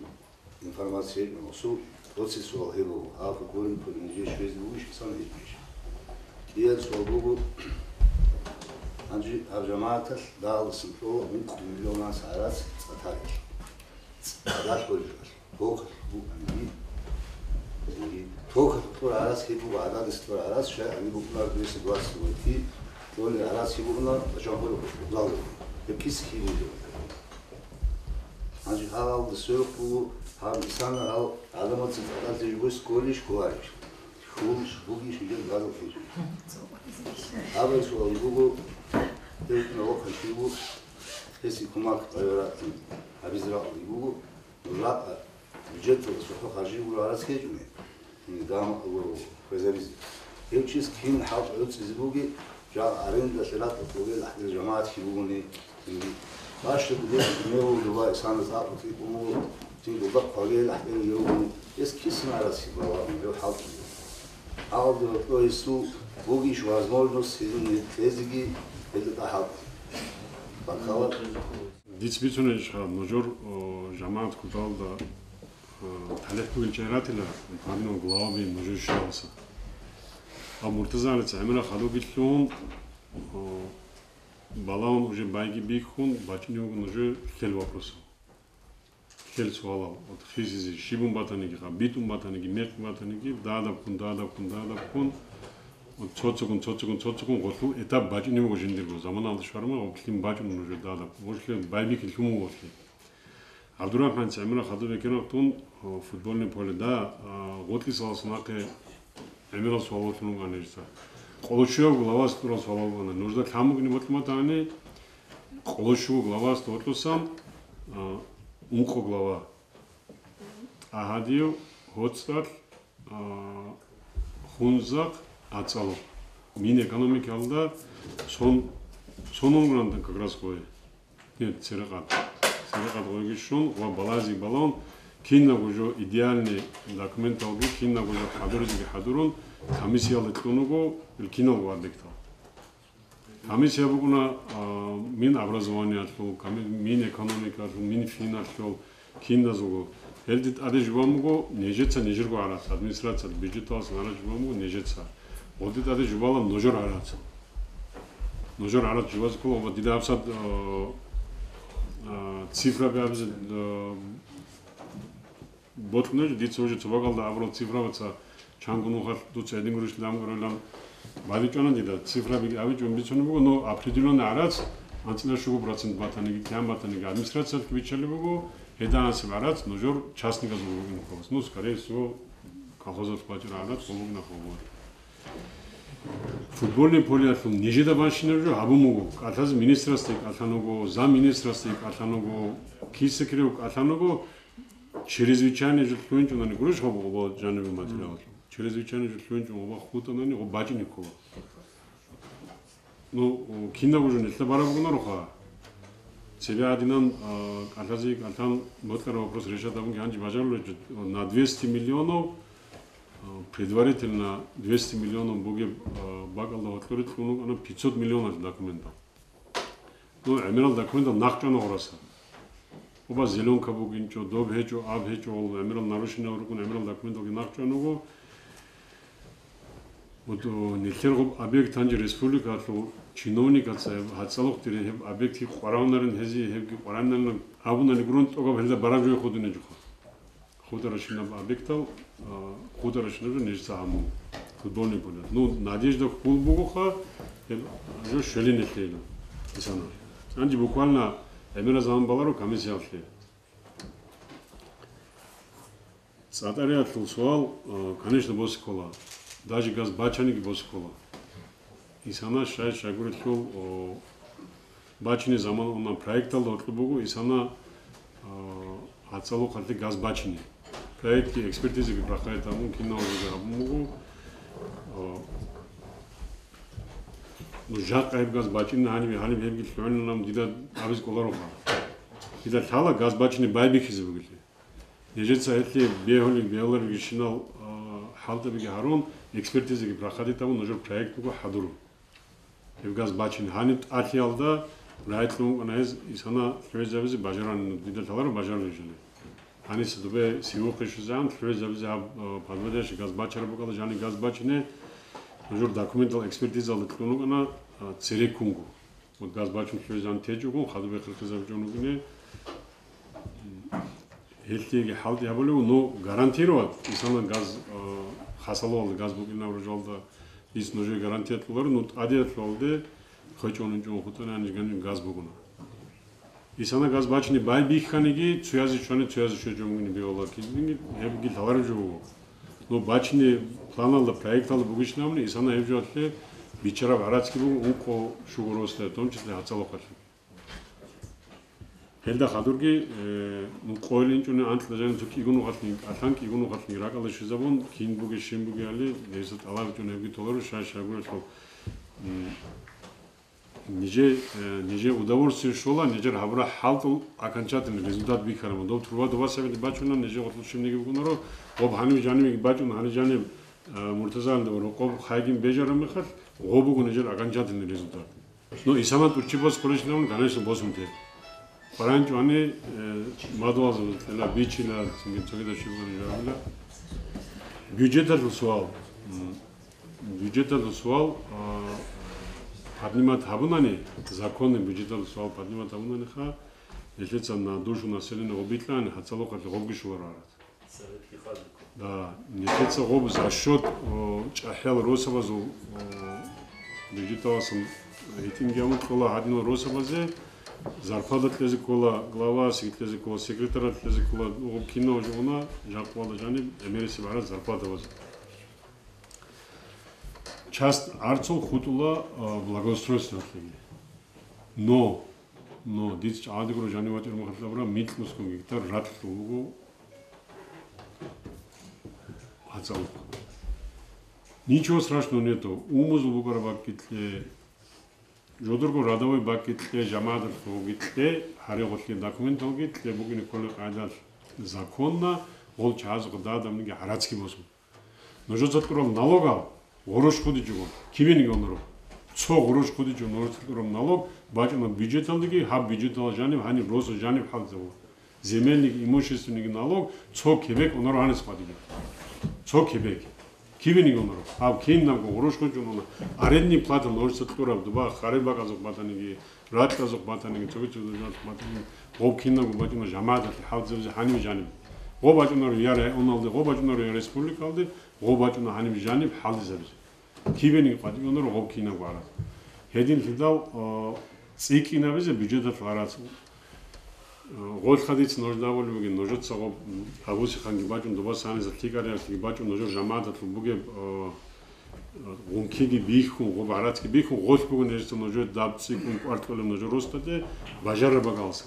Информация гьечӀо, гьасул оци суал гьеб буго, гьаб футбольный поле нижее щвезе вугищ, сан гьечӀищ? КӀияб суал буго, гьанже гьаб жамагӀаталъ дагьалдасан кьола ункъо миллион сагӀат цӀа тарихъ. Гьадалъ гьоркьор, тохалъ букӀанги, тохалъ кьур гӀарац гьеб буго, гӀададис кьур гӀарац, щай гьаниб букӀунар, двести двадцать войти, кьолел гӀарац гьеб букӀуна, бачӀа гьоркьор залда. Гьеб киса кин буго. Гьанже гьал, гьалда сверухъ буго, гьаб исана гьал гӀадамаца цӀадалъи жугьес кколищ, кколарищ. Хьул бугищ жидер газул хӀинчӀи. Абай суал буго, гьев кьуна вахъа щиб буго, гьесие кумак гьабизе рагӀулеб буго, нуж ракъа бюджеталда цохӀо харжи гуро гьарас гьечӀони, гьин, дам-, хвезабизе. Гьев чияс кин хӀалтӀи гӀуцӀизе бугеб, жагьил аренда лъератӀа кьогел ахӀдел жамагӀат хьибугони, Бащад гьеб мегьул доба исана цӀакъ цӀикӀкӀун вуго, цин доба хъвагел ахӀден гьев вуго, гьес кисан гӀарац балагьун гьев хӀалтӀизе. Гьалде гьоркьо гьесул бугищ возможность гьезул кьезеги гьелда тӀад хӀалтӀи. Бакала. Дица бицунеб иш гьаб, нужер, о, жамагӀат куталда, о, талихӀ бугел чагӀи ратила, гьадинал главаби нужер щваласа. Гьаб Муртазагьалица гӀемерал хадуб бихьун, о, Балагьун уже байги бихьун, бачӀине вуго нужер лъел вопросал. Лъел суалал, вот, хисизе, щибун батаниги, ха, битӀун батаниги, мекъ батаниги, дадабккун, дадабккун, дадабккун, вот, цоцигун, цоцигун, цоцигун, гъолъул этап бачӀине вуго жиндирго, заманалда щварма, вот, лъим бачӀун нужер дадабккун, гъолъе байбихьи лъун вуго лъи. ГӀабдурахӀман ГӀемерал хадуб бекенахъ тун, о, футбольный поле, да, а, гъутӀисалас нахъе гӀемерал суалаллъун вугӀан гьечӀо. Къолощуяб главас кьурал суалал вугӀана. Нужда лъан букӀине бокьун батани, къолощуго главас докьусан, а, ункъо глава. ТӀагьадив, гьоцӀалъ, а, хунзахъ, ацӀалухъ. Минэкономикалда сон, сон унгран как раз гъой. Нет, церекъад. Церекъад гъойги щун ва балазе балун, кинабго жо идеальный документалги, кинабго жо хӀадуризеги хӀадурун, комиссиялда кьун вуго ил киналго объектал. Комиссия букӀуна, а, Минобразованиялъул, коми-, Минэкономикалъул, Минфиналъул, киназулго. Гьелде тӀаде жубан буго нижеца нижерго гӀарац, администрацияда, бюджеталъ гӀарац жубан буго нижеца. Гьелде тӀаде жубала нужер гӀарац. Нужер гӀарац жубазе ккола, ва дида гьабсагӀат, а, а, цифраби абизе, а, бокьун гьечӀо, дица уже цо бакӀалда абурал цифрабаца чанго нухалъ дуца гьедин гурищ ламгӀурилан бадибчӀвана дида. Цифрабиги абичӀун бицунеб буго, но определённый гӀарац анцӀила щуго процент батаниги, тян батаниги администрациялъги биччалеб буго, гьединасеб гӀарац нужер частниказ бугин хъулас. Ну, скорее всего, колхозалъ бачӀараб гӀарац гъолбукӀна хъулбугьа. Футбольный полеялъул нижеда банщинаб жо гьабун буго, кӀалъазе министрасде кӀалъан вуго, замминистрасде кӀалъан вуго, киса-кирев кӀалъан вуго, чрезвычайный жо лъугьинчӀунани гурищ гъоб, гъоб жанибе материалалъул. Чрезвычайный жо лъугьинчӀун гъоба хутӀанани гъоб бачӀине ккола. Ну, о, кинабго жо нилъеда бараб бугонароха. Цебе гьадинан, а, кӀалъазе кӀалъан бокьараб вопрос решать гьабунги гьанже бажарулеб жо, на двести миллионов, а, предварительно двести миллионов бугеб, а, бакӀалда гьоркьоре кьун вукӀана пятьсот миллионов документал. Ну, гӀемерал документал нахъчӀвана гъураса. Оба зеленка бугинчӀо, доб гьечӀо, аб гьечӀо, гъол гӀемерал нарушение рукӀун гӀемерал документалги нахъчӀвана вуго. Вот, о, нилъер гъоб объект гьанже республикалъул чиновникаца гьеб гьацӀалухъ дирин гьеб объект гьикъ къваравунарин, гьезие гьебги къваранарин абунани гурун тӀогаб гьелда бараб жо худинеджухъа. Хударащинаб объектал, а, хударащинаб жо нижеца гьамун. Футбольный поле. Ну, надежда хьул бугоха, гьеб жо щвелин нилъеда. Исана. Анги буквально гӀемерал заман баларо комиссиялъе. ЦӀатӀариялъул суал, а, конечно, босиккола. Даже газ бачаниги босиккола. Исана щай-щайгурелъул, о, бачине заман уна проекталда гьоркьоб буго, исана, а, гьацӀалухъалъе газ бачине. Проектги, экспертизаги проходит гьабун, киналги гьабун буго. А, ну, жакъа гьеб газ бачӀина гьаниб, гьаниб гьебги лъугӀинилан дида абиз кӀолароха. Дида лъала газ бачине байбихьизе бугелъи. Нижеца гьелъие бегьулеб, бегьуларебщинал, а, хӀалтӀабиги гьарун, экспертизаги проходит гьабун, нужер проект буго хӀадурун. Гьеб газ бачине гьаниб тӀалъиялда рагӀи кьун вукӀана гьез, исана лъугӀизабизе бажарани, дида лъаларо бажарулеб жо. Гьаниса дубе сивухъе щвезегӀан лъугӀизабизе гьаб, а, подводящий газ бачараб букӀалда, жани газ бачине нужер документал экспертизалда кьун вукӀана, а, цереккунго. Вот газ бачун лъугӀизегӀан течӀого, хадуб бехъерхъизабичӀун вукӀине. Гьелъиеги хӀалтӀи гьабулев, ну, гарантировать, исана газ, а, хасалугьалда газ букӀинаб ружалда, дис нужее гарантия кьоларо, ну, тӀадиялъугьалде хвечӀон унчӀун хутӀана, гьанже газ бугуна. Исана газ бачине байбихьаниги, цуязе чвани, цуязе чвечӀун бугин бегьула, кин-, гьебги лъалареб жо буго. Ну, бачине планалда, проекталда бугищинабуни, исана гьеб жоялъе биччараб гӀарацги буго, ункъо щуго росла, в том числе гьацалухъалъе. Гьелда хадурги, э, ну, къойил инчӀуни анкьа жаниб цо кӀигун вахъалъин, кӀалъан кӀигун вахъалъин ракӀалде щвезабун, кин бугеб, щиб бугебали, гьесда тӀалаб гьабичӀун гьебги толаро, щай-щайгурелъул, м, нижер, э, нижер удовольствие щола, нижер гьабураб хӀалтӀул окончательный результат бихьараб. Доб труба доба сабилеб бачӀуна, нижер гъорлъ щибниги букӀунаро, гъоб гьаниб жаниб бачӀун, гьаниб жаниб, э, Муртазалида ва рокъоб хайгин бежараб мехалъ, гъоб буго нижер окончательный результат. Ну, исана тӀурччи бос кколищинабун, конечно, босун те. КъваранчӀвани, э, мадугьалзабазда тӀела бичила, цинги цогидал щиб бугони жавабила. Бюджеталъул суал. М, бюджеталъул суал, а, поднимать гьабунани, законный бюджеталъул суал поднимать гьабунаниха, нилъеца на душу населения гъоб бикьани, гьацалухъалъе гъобги щоларо гӀарац. Да, нилъеца гъоб за счет, о, чӀахӀиял росабазул, о, бюджеталасан гьитӀинги гьабун кьола гьадинал росабазе, зарплата кьезе ккола, главасеги кьезе ккола, секретаралъ кьезе ккола, гъоб кинав жугьуна, жакъвалда жаниб гӀемерисеб гӀарац зарплата базе. Часть гӀарцул хутӀула, а, благоустройствоялъеги. Но, но, дица чӀаладигура жанив вачӀараб мехалъ абура, микьнусгун гектар ракьлъун вуго гьацӀалухъ. Ничего страшного нету. Умузул букӀараб бакӀги кье, жодорго рядовой бакӀги кье, жамагӀаталъулги кье, гьаригъулъе документалги кье, букӀине кколеб къагӀидалъ законно, гъол чагӀазухъа дадабниги гӀарацги босун. Нужеца кьураб налогал гъурущ хъудичӀого, кибениги онору. Цо гъурущ хъудичӀого нужеца кьураб налог бачӀуна бюджеталдеги, гьаб бюджеталда жаниб гьаниб росу жаниб хӀалтӀизабула. Земельный, имущественный налог цо кебек онору гьаниб къватӀизе. Цо кебек. Кибениги онору. Гьаб кинабго гъурущ хъудичӀого онору. Арендный плата нужеца кьураб дуба харил бакӀазухъ батаниги, ракьазухъ батаниги, цоги-цоги ракьазухъ батаниги, гъоб кинабго бачӀуна жамагӀаталъе хӀалтӀизабизе гьаниб жаниб. Гъоб бачӀунаро я районалде, гъоб бачӀунаро я республикалде, гъоб бачӀуна гьаниб жаниб хӀалтӀизабизе. Кибениги къватӀиванаро гъоб кинабго гӀарац. Гьединлъидал, а, цӀикӀкӀинабизе бюджеталъ гӀарац. Гъолъха дица нужда абулеб бугин, нужеца гъоб, м, гьабусихъанги бачӀун, дубаса гьаниса лъикӀариялъги бачӀун, нужер жамагӀаталъул бугеб, а, гъункиги бихьун, гъоб гӀарацги бихьун, гъолъ буго нижеца нужер даб цӀикӀкӀун кӀвар кьолеб нужер росдаде бажараб бакӀалса.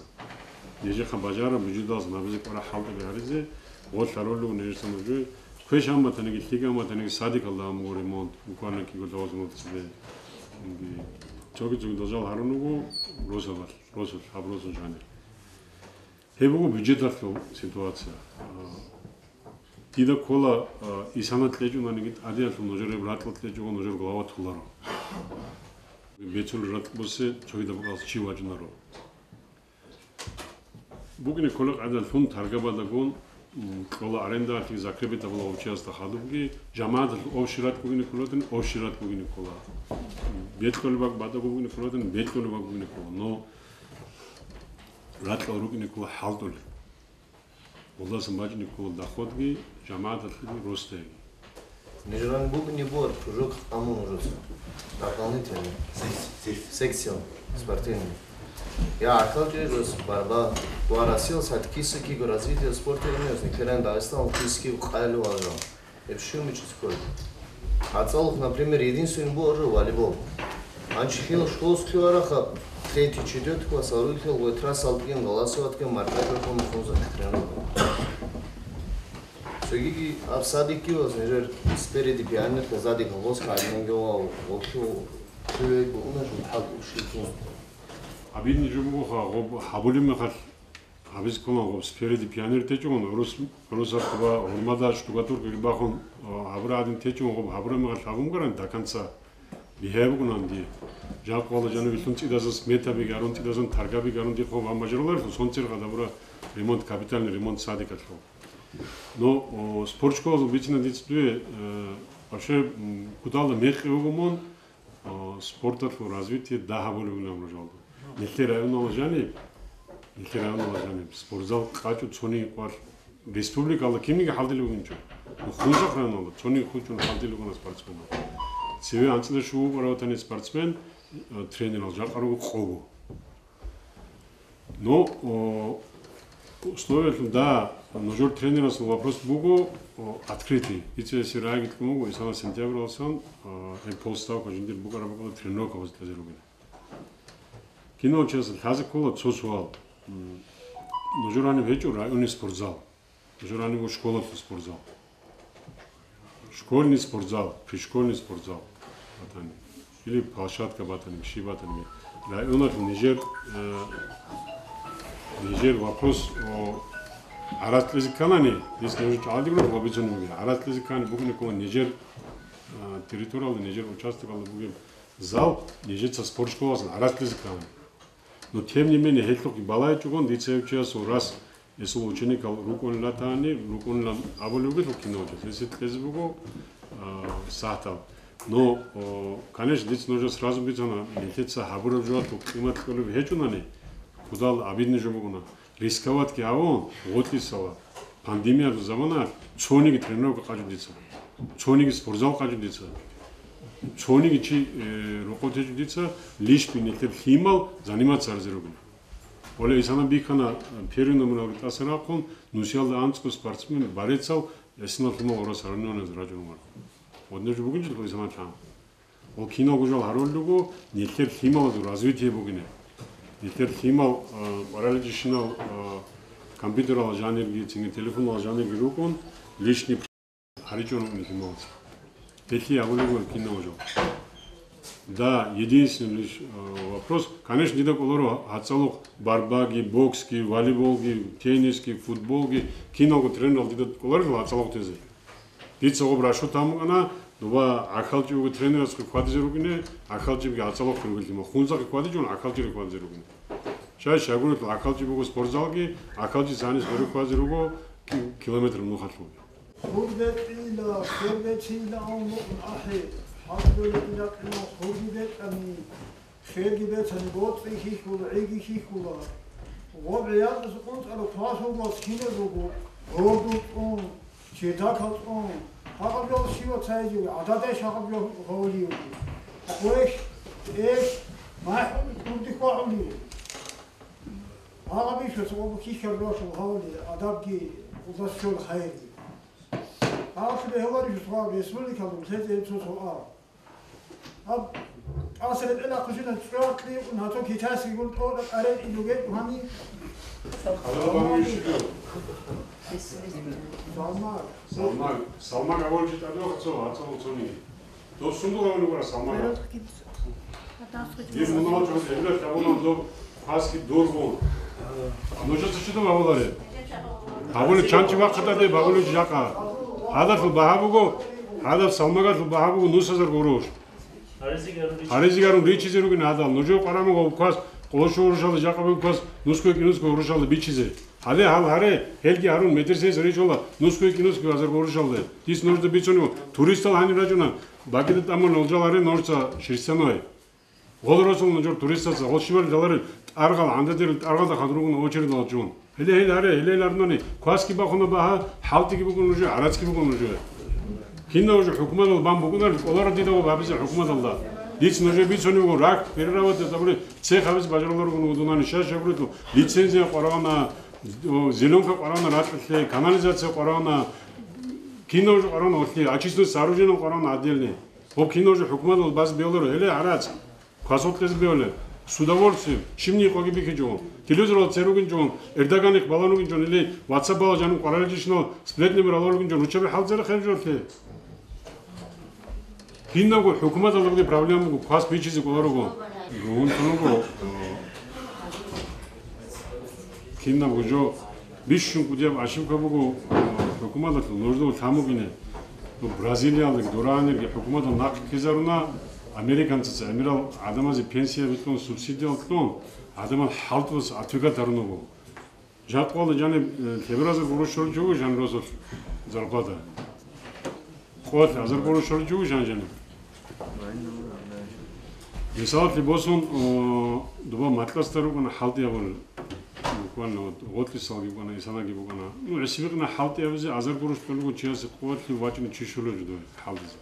Нижехъа бажараб бюджеталъ набизе кӀвараб хӀалтӀаби гьаризе, гъолъ гьарулев нижеца нужер квеш гьаматаниги, лъиги гьаматаниги, садикалда гьамуго ремонт, буквально кӀиго-лъабго мурталде. Цоги-цоги дажал гьарун вуго росабалъ, росулъ, гьаб росун жанир. Гьеб буго бюджеталъул ситуация. А, дида ккола, а, исана кьечӀунаниги тӀадиялъул нужер гьеб ракьал кьечӀого нужер глава толаро. Бецул ракь бусе цогидаб бакӀалъ чи вачӀунаро. БукӀине ккола къагӀидалъун таргабадагун, м, кьола арендалъе закрепить абула гъов чиясда хадубги, жамагӀаталъул общий ракь бугине кколатани, общий ракь бугине ккола. Бекьулеб бакӀ бадаго бугине кколатани, бекьулеб бакӀ бугине ккола. Но ракьал рукӀине ккола хӀалтӀулел. Гъолдасан бачӀине ккола доходги, жамагӀаталъеги, росдаги. Нижеран букӀине бугеб кружок къамун рос. Дополнительно. Секция. Секция спортивная. Я ахал же рос борьба. Гуарасил садкиса киго развития спорта имеется. Никеран Дагестан, Лукийский, Кайлу, Ажал. Эпшуми чиской. ГьацӀалухъ, например, единственный бугеб волейбол. Анчи хил школас хъивараха, третий, четвертый класс, а руй хил гъой трасса алтӀиген, голосовать ген, маркай бекъон мухъун закреплян. Цогиги аб садикги ваз нижер спереди пионерка, сзади колхозка, админге ва гъотлу хивей бугуна жул хӀал ушилтун. Обидный жо бугоха, гъоб гьабулеб мехалъ. Гьабиз ккола гъоб спереди пионер течӀун, гӀурус, гӀурусат ва гьурмада штукатуркаги бахун, а, гьабура гӀадин течӀун, гъоб гьабура мегъал гьабун гаран до конца. Бихьа бугунан дие. Жакъ вала жанивилъун цӀидасан сметаби гарун, цӀидасан таргаби гарун дихъо ва мажаруларилъун сонцир гъадабура ремонт, капитальный ремонт садикалъул. Но, о, спортшколазул бицина диц дуе, э, вообще, м, кудала мекъи вугумун, а, спорталъул развитие дагьабулеб бугилан ружалда. Нилъер районал жаниб, Нилъер районалда жаниб спортзал къачӀу цониги къвалъ республикалда кинниги хӀалтӀулев вугинчӀо. Хунзахъ районалда цониги хутӀун хӀалтӀулев вугина спортсменал. Цеве анцӀила щуго букӀараб батани спортсмен, э, тренерал жакъа руго къого. Но, о, условиялъул, да, нужер тренерасул вопрос буго, о, открытый. Дица гьесие рагӀи кьун буго, исана сентябралсан, а, гьеб полставка жиндир букӀараб бакӀалда тренировка гьезда кьезе ругин. Кинав чиясда лъазе ккола цо суал. М, нужер гьаниб гьечӀо районный спортзал. Нужер гьаниб школалъул спортзал. Школьный спортзал, пришкольный спортзал батани. Или площадка батани, щиб батани. Районалъул нижер, э, нижер вопрос, о, гӀарац кьезе кканани, дис нужер чӀалади гуро, ва бицунеб бугеб. ГӀарац кьезе ккани бугеб ккола нижер, э, территориялда, нижер участокалда бугеб зал, нижеца спортшколаялъул гӀарац кьезе ккани. Но тем не менее, гьелъухъги балайчӀогон, дица гьев чиясул рас, гьесул ученикал рукӀунел ратани, рукӀунилан абулев вугелъул кинав час, гьесие кьезе буго, а, сахтал. Но, о, конечно, дица нужее сразу бицана, нилъеца гьабураб жоялъул къимат кьолеб гьечӀунани, кудал обидно жо бугуна. Рисковатьги гьавун, гъутӀисала. Пандемиялъул замана цониги тренировка къачӀу дица, цониги спортзал къачӀу дица, цониги чи, э, рокъов течӀо дица, лишь бы нилъер лъимал заниматься гьаризе ругин. Оле исана бихьана, э, первый номералги тӀаса рахъун, нусиялда анцӀго спортсмен, борецал, гьесинал лъимал гъура соревнованиялде рачӀун вугин. Вот нуж бугин жил исана чан. Ва киналго жал гьарулел руго, нилъер лъималазул развитие бугине. Нилъер лъимал, а, параличщинал, а, компьютерал жанирги, цинги телефонал жанирги рукӀун, лишний гьаричӀун рукӀун лъималаз. Гьелъие гьабулеб буго киналго жал. Да, единственный лишь, а, вопрос, конечно, дида кӀоларо гьацӀалухъ борьбаги, боксги, волейболги, теннисги, футболги, киналго тренерал дида кӀоларел гьацӀалухъ тезе. Дица гъоб рашут гьамукӀана, доба гӀахьалчи вуго тренерасухъе хьвадизе рукӀине, гӀахьалчибги гьацӀалухъе ругелъи, ма хунзахъе хьвадичӀун гӀахьалчире хьвадизе рукӀине. Щай щагурелъул гӀахьалчи буго спортзалги, гӀахьалчи цанис беру хьвадизе руго ки-, километр нухалъуги. Хурги бетӀила, хер бецила авмукъун ахӀи, хӀалбули ила кьимал хурги бетӀани. Херги бецани боцӀи хьихьула, гӀиги хьихьула. Гъоб гӀиялдаса къунцӀараб класс гьоболас кинаб буго, гьордул цӀун, чердакал цӀун. Гьаб жо щивав цайги, гӀададай шагьаб жо гьавулев. Хвеш, тӀеш, махӀ, урди хвагӀулев. Гьаб ишас гъоб хьихьараб жо гьавулев, адабги, улдас щол хайрги. Гьаб бегьуларищ республикалда лъезе гьеб цо суал. Гьаб тӀаса ретӀел ахъушина цӀуякълъи юкъун гьатӀо китайский гун тӀокӀа къарен илугел гьани. Салмак. Салмак. Салмак аволчи тӀадуха цо, гьацӀал цони. Дос сундула вугара Салмак. Дир мунал чӀун эбилалъ абуна доб хъваски дургъун. Нужеца щиб гьабуларе? Гьабули чанчи вахъа тӀаде, гьабули жакъа. Гьадалъул багьа буго, гьадаб Салмагалъул багьа буго нусазар гъурущ. Гьаризигарун ричизе ругин гьадал. Нужер къварагӀмага вуквас, къоло щуго гъурущалда жакъа вуквас, нусго кӀинусго гъурущалда бичизе. Гьале гьал гьаре, гьелги гьарун, медресаялъ речӀола, нусго кӀинусго азар гъурущалда. Дис нужда бицунев, туристал гьаниб рачӀуна, бакӀида тӀамун гьолжал гьаре нужца шерстяной. Гъол росул нужер туристаца, гъол щибал даларел тӀаргъал, гӀандадерил тӀаргъалда хадур ругун очередалда чӀун. Гьеле, гьел гьаре, гьеле гьел арнани, кваски бахуна багьа, хӀалтӀиги бугун нужер, гӀарацги бугун нужер. Кинав уже хӀукуматалда бан букӀунарел кӀоларо дида ва гьабизе хӀукуматалда. Дица нужер бицунеб буго, рак перерабатывать абули, цех гьабизе бажарулар ругун вудунани шаш жагурелъул, лицензия къварагьана, зеленка къварагьана ракьалъе, канализация къварагьана, кинав уже къварагьана гьалъе, очистной сооружение къварагьана отдельный. Гьоб кинав уже хӀукуматалда баз бегьуларо, гьеле гӀарац. Квасолъезе бегьулеб. С удовольствием. Щибни къоги бихьичӀого. Телевизоралда церугинчӀого, Эрдоганихъ балан ругинчӀого, или WhatsApp-ала жанив къвараличӀищинал сплетни рал ругинчӀого, руччаби хӀалцӀера хъеб жолъе. Кинабго хӀукуматалда бугеб проблема буго, квас бичизе кӀоларого. Гугьунтун буго, э, кинабго жо. Бищун кӀудияб ошибка буго, э, хӀукуматалъул нужда лъан бугине. Ну, Бразилиялги, Дураниялги хӀукуматал нахъ ккезаруна, американцаца гӀемерал гӀадамазе пенсия битӀун, субсидиял кьун, гӀадамал хӀалтӀулас отвлекать гьарун буго. Жакъуала жаниб, э, лъеберазар гъурущ щолчи буго жаниб росулъ зарплата. Къолъ азар гъурущ щолчи буго жан-жаниб. Мисалалъе босун, о, дуба Матласда рукӀана хӀалтӀи абун, Ванна, вот, гъотлъисалги букӀана, исанаги букӀана. Ну, гӀисибикъна хӀалтӀи абизе азар гурош кьолего чиясе къуватли вачӀине чи щолеб жо дой хӀалтӀизе.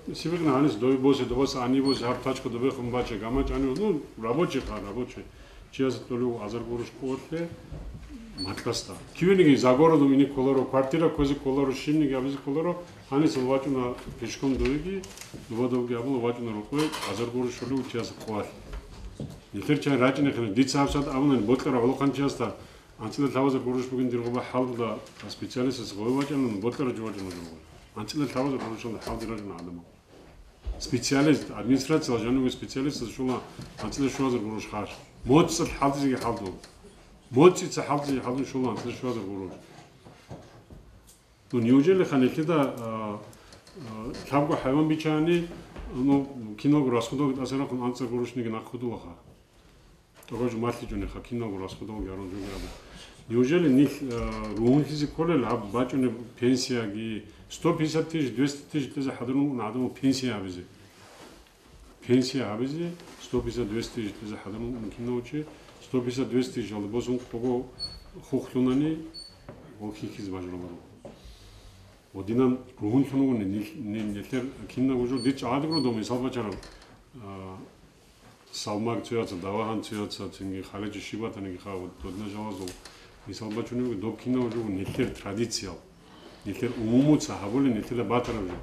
ГӀисибикъна гьанис дой босе, добаса ани босе, гьаб тачка добехун бача, гамачӀани, ну, рабочий ха, рабочий. Чиясе кьолего азар гурош къуватли матласда. Кивениги за городом ине кколаро, квартира кквезе кколаро, щибниги абизе кколаро, гьанисал вачӀуна пешком доеги, дубадавги абула вачӀуна рукъве, азар гурош щолего чиясе къуватли. Нилъер чан рачӀинехъе, дица гьабсагӀат абунани, бокьарав гӀолохъанчиясда анцӀила лъабазар гурош бугин дир гъоба хӀалда специалистас гъой вачӀанан, бокьарав жо вачӀана дургъой. АнцӀила лъабазар гурушалда хӀалдирачӀана гӀадамал. Специалист, администрацияла жаниве специалистас щула анцӀила щуазар гурош хаш. МоцӀцӀал хӀалтӀизеги хӀалдул. МоцӀица хӀалтӀизеги хӀалдул щула анцӀила щуазар гурош. Ну, неужели ха нилъеда, а, а, лъабго хӀайван бичани, ну, киналго расходалги тӀасарахъун анцӀа гурушниги нахъ худулаха? ТӀагъажу малъичӀуни ха киналго расходалги гьарун жугьи абу. Неужели нилъ, а, ругьунлъизе кколел гьаб бачӀунеб пенсияги, сто пятьдесят тысяч, двести тысяч лъезе хӀадурун гӀадамал пенсия гьабизе? Пенсия гьабизе сто пятьдесят, двести тысяч лъезе хӀадурун кинав чи, сто пятьдесят, двести тысяч алда босун кого хухлъунани, гъол хихьизе бажаруларо. Ва динан ругьунлъун вугони нил-, нил-, нилъер кинабго жо дир чӀагӀадигуро дов мисал бачараб, а, салмаг цояца, давагьан цояца, цинги халичи щибатаниги ха, ва додна жалазул мисал бачунебги, доб кинабго жо нилъер традициял, нилъер умумуца гьабули нилъеда батараб жо.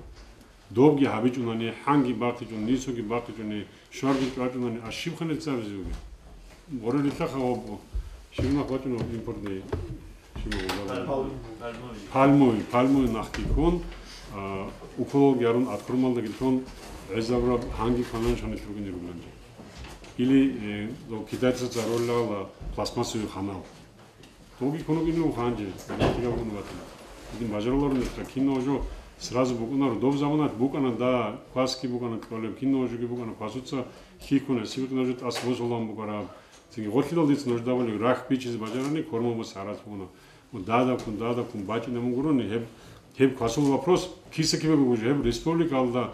Добги гьабичӀунани, хӀанги бахъичӀун, нисоги бахъичӀуни, Шварги чӀвачӀунани, а щиб ханилъ цӀабизе бугеб? Гъорелилъаха гъоб, щиб нах бачӀунеб импортный, щиб нах бачӀунеб? Пальмовый, пальмовый. Пальмовый, пальмовый нахги ккун, а, уколалги гьарун, откормалдаги лъун, гӀезабураб гьанги квананчӀ гьанилъ ругин ругилан. Или, э, дов китайцаца роллъала пластмассовый ханал. Тоги кунукӀин вуха гьанже, гьанже тигаб гун ватана. Дин бажаруларо нилъа, кинав жо сразу букӀунаро. Доб заманалъ букӀана, да, кваски букӀана кьолеб, кинав жоги букӀана квасуца хьихьуна, сибикъна жо тӀас босулан букӀараб. Цинги гъорлъидал дица нужда були рахь бичизе бажарани, кормабас гьарат бугьуна. Ва дадаккун, дадаккун бачӀина мугурони, гьеб, гьеб квасул вопрос киса кибе бугеб жо, гьеб республикалда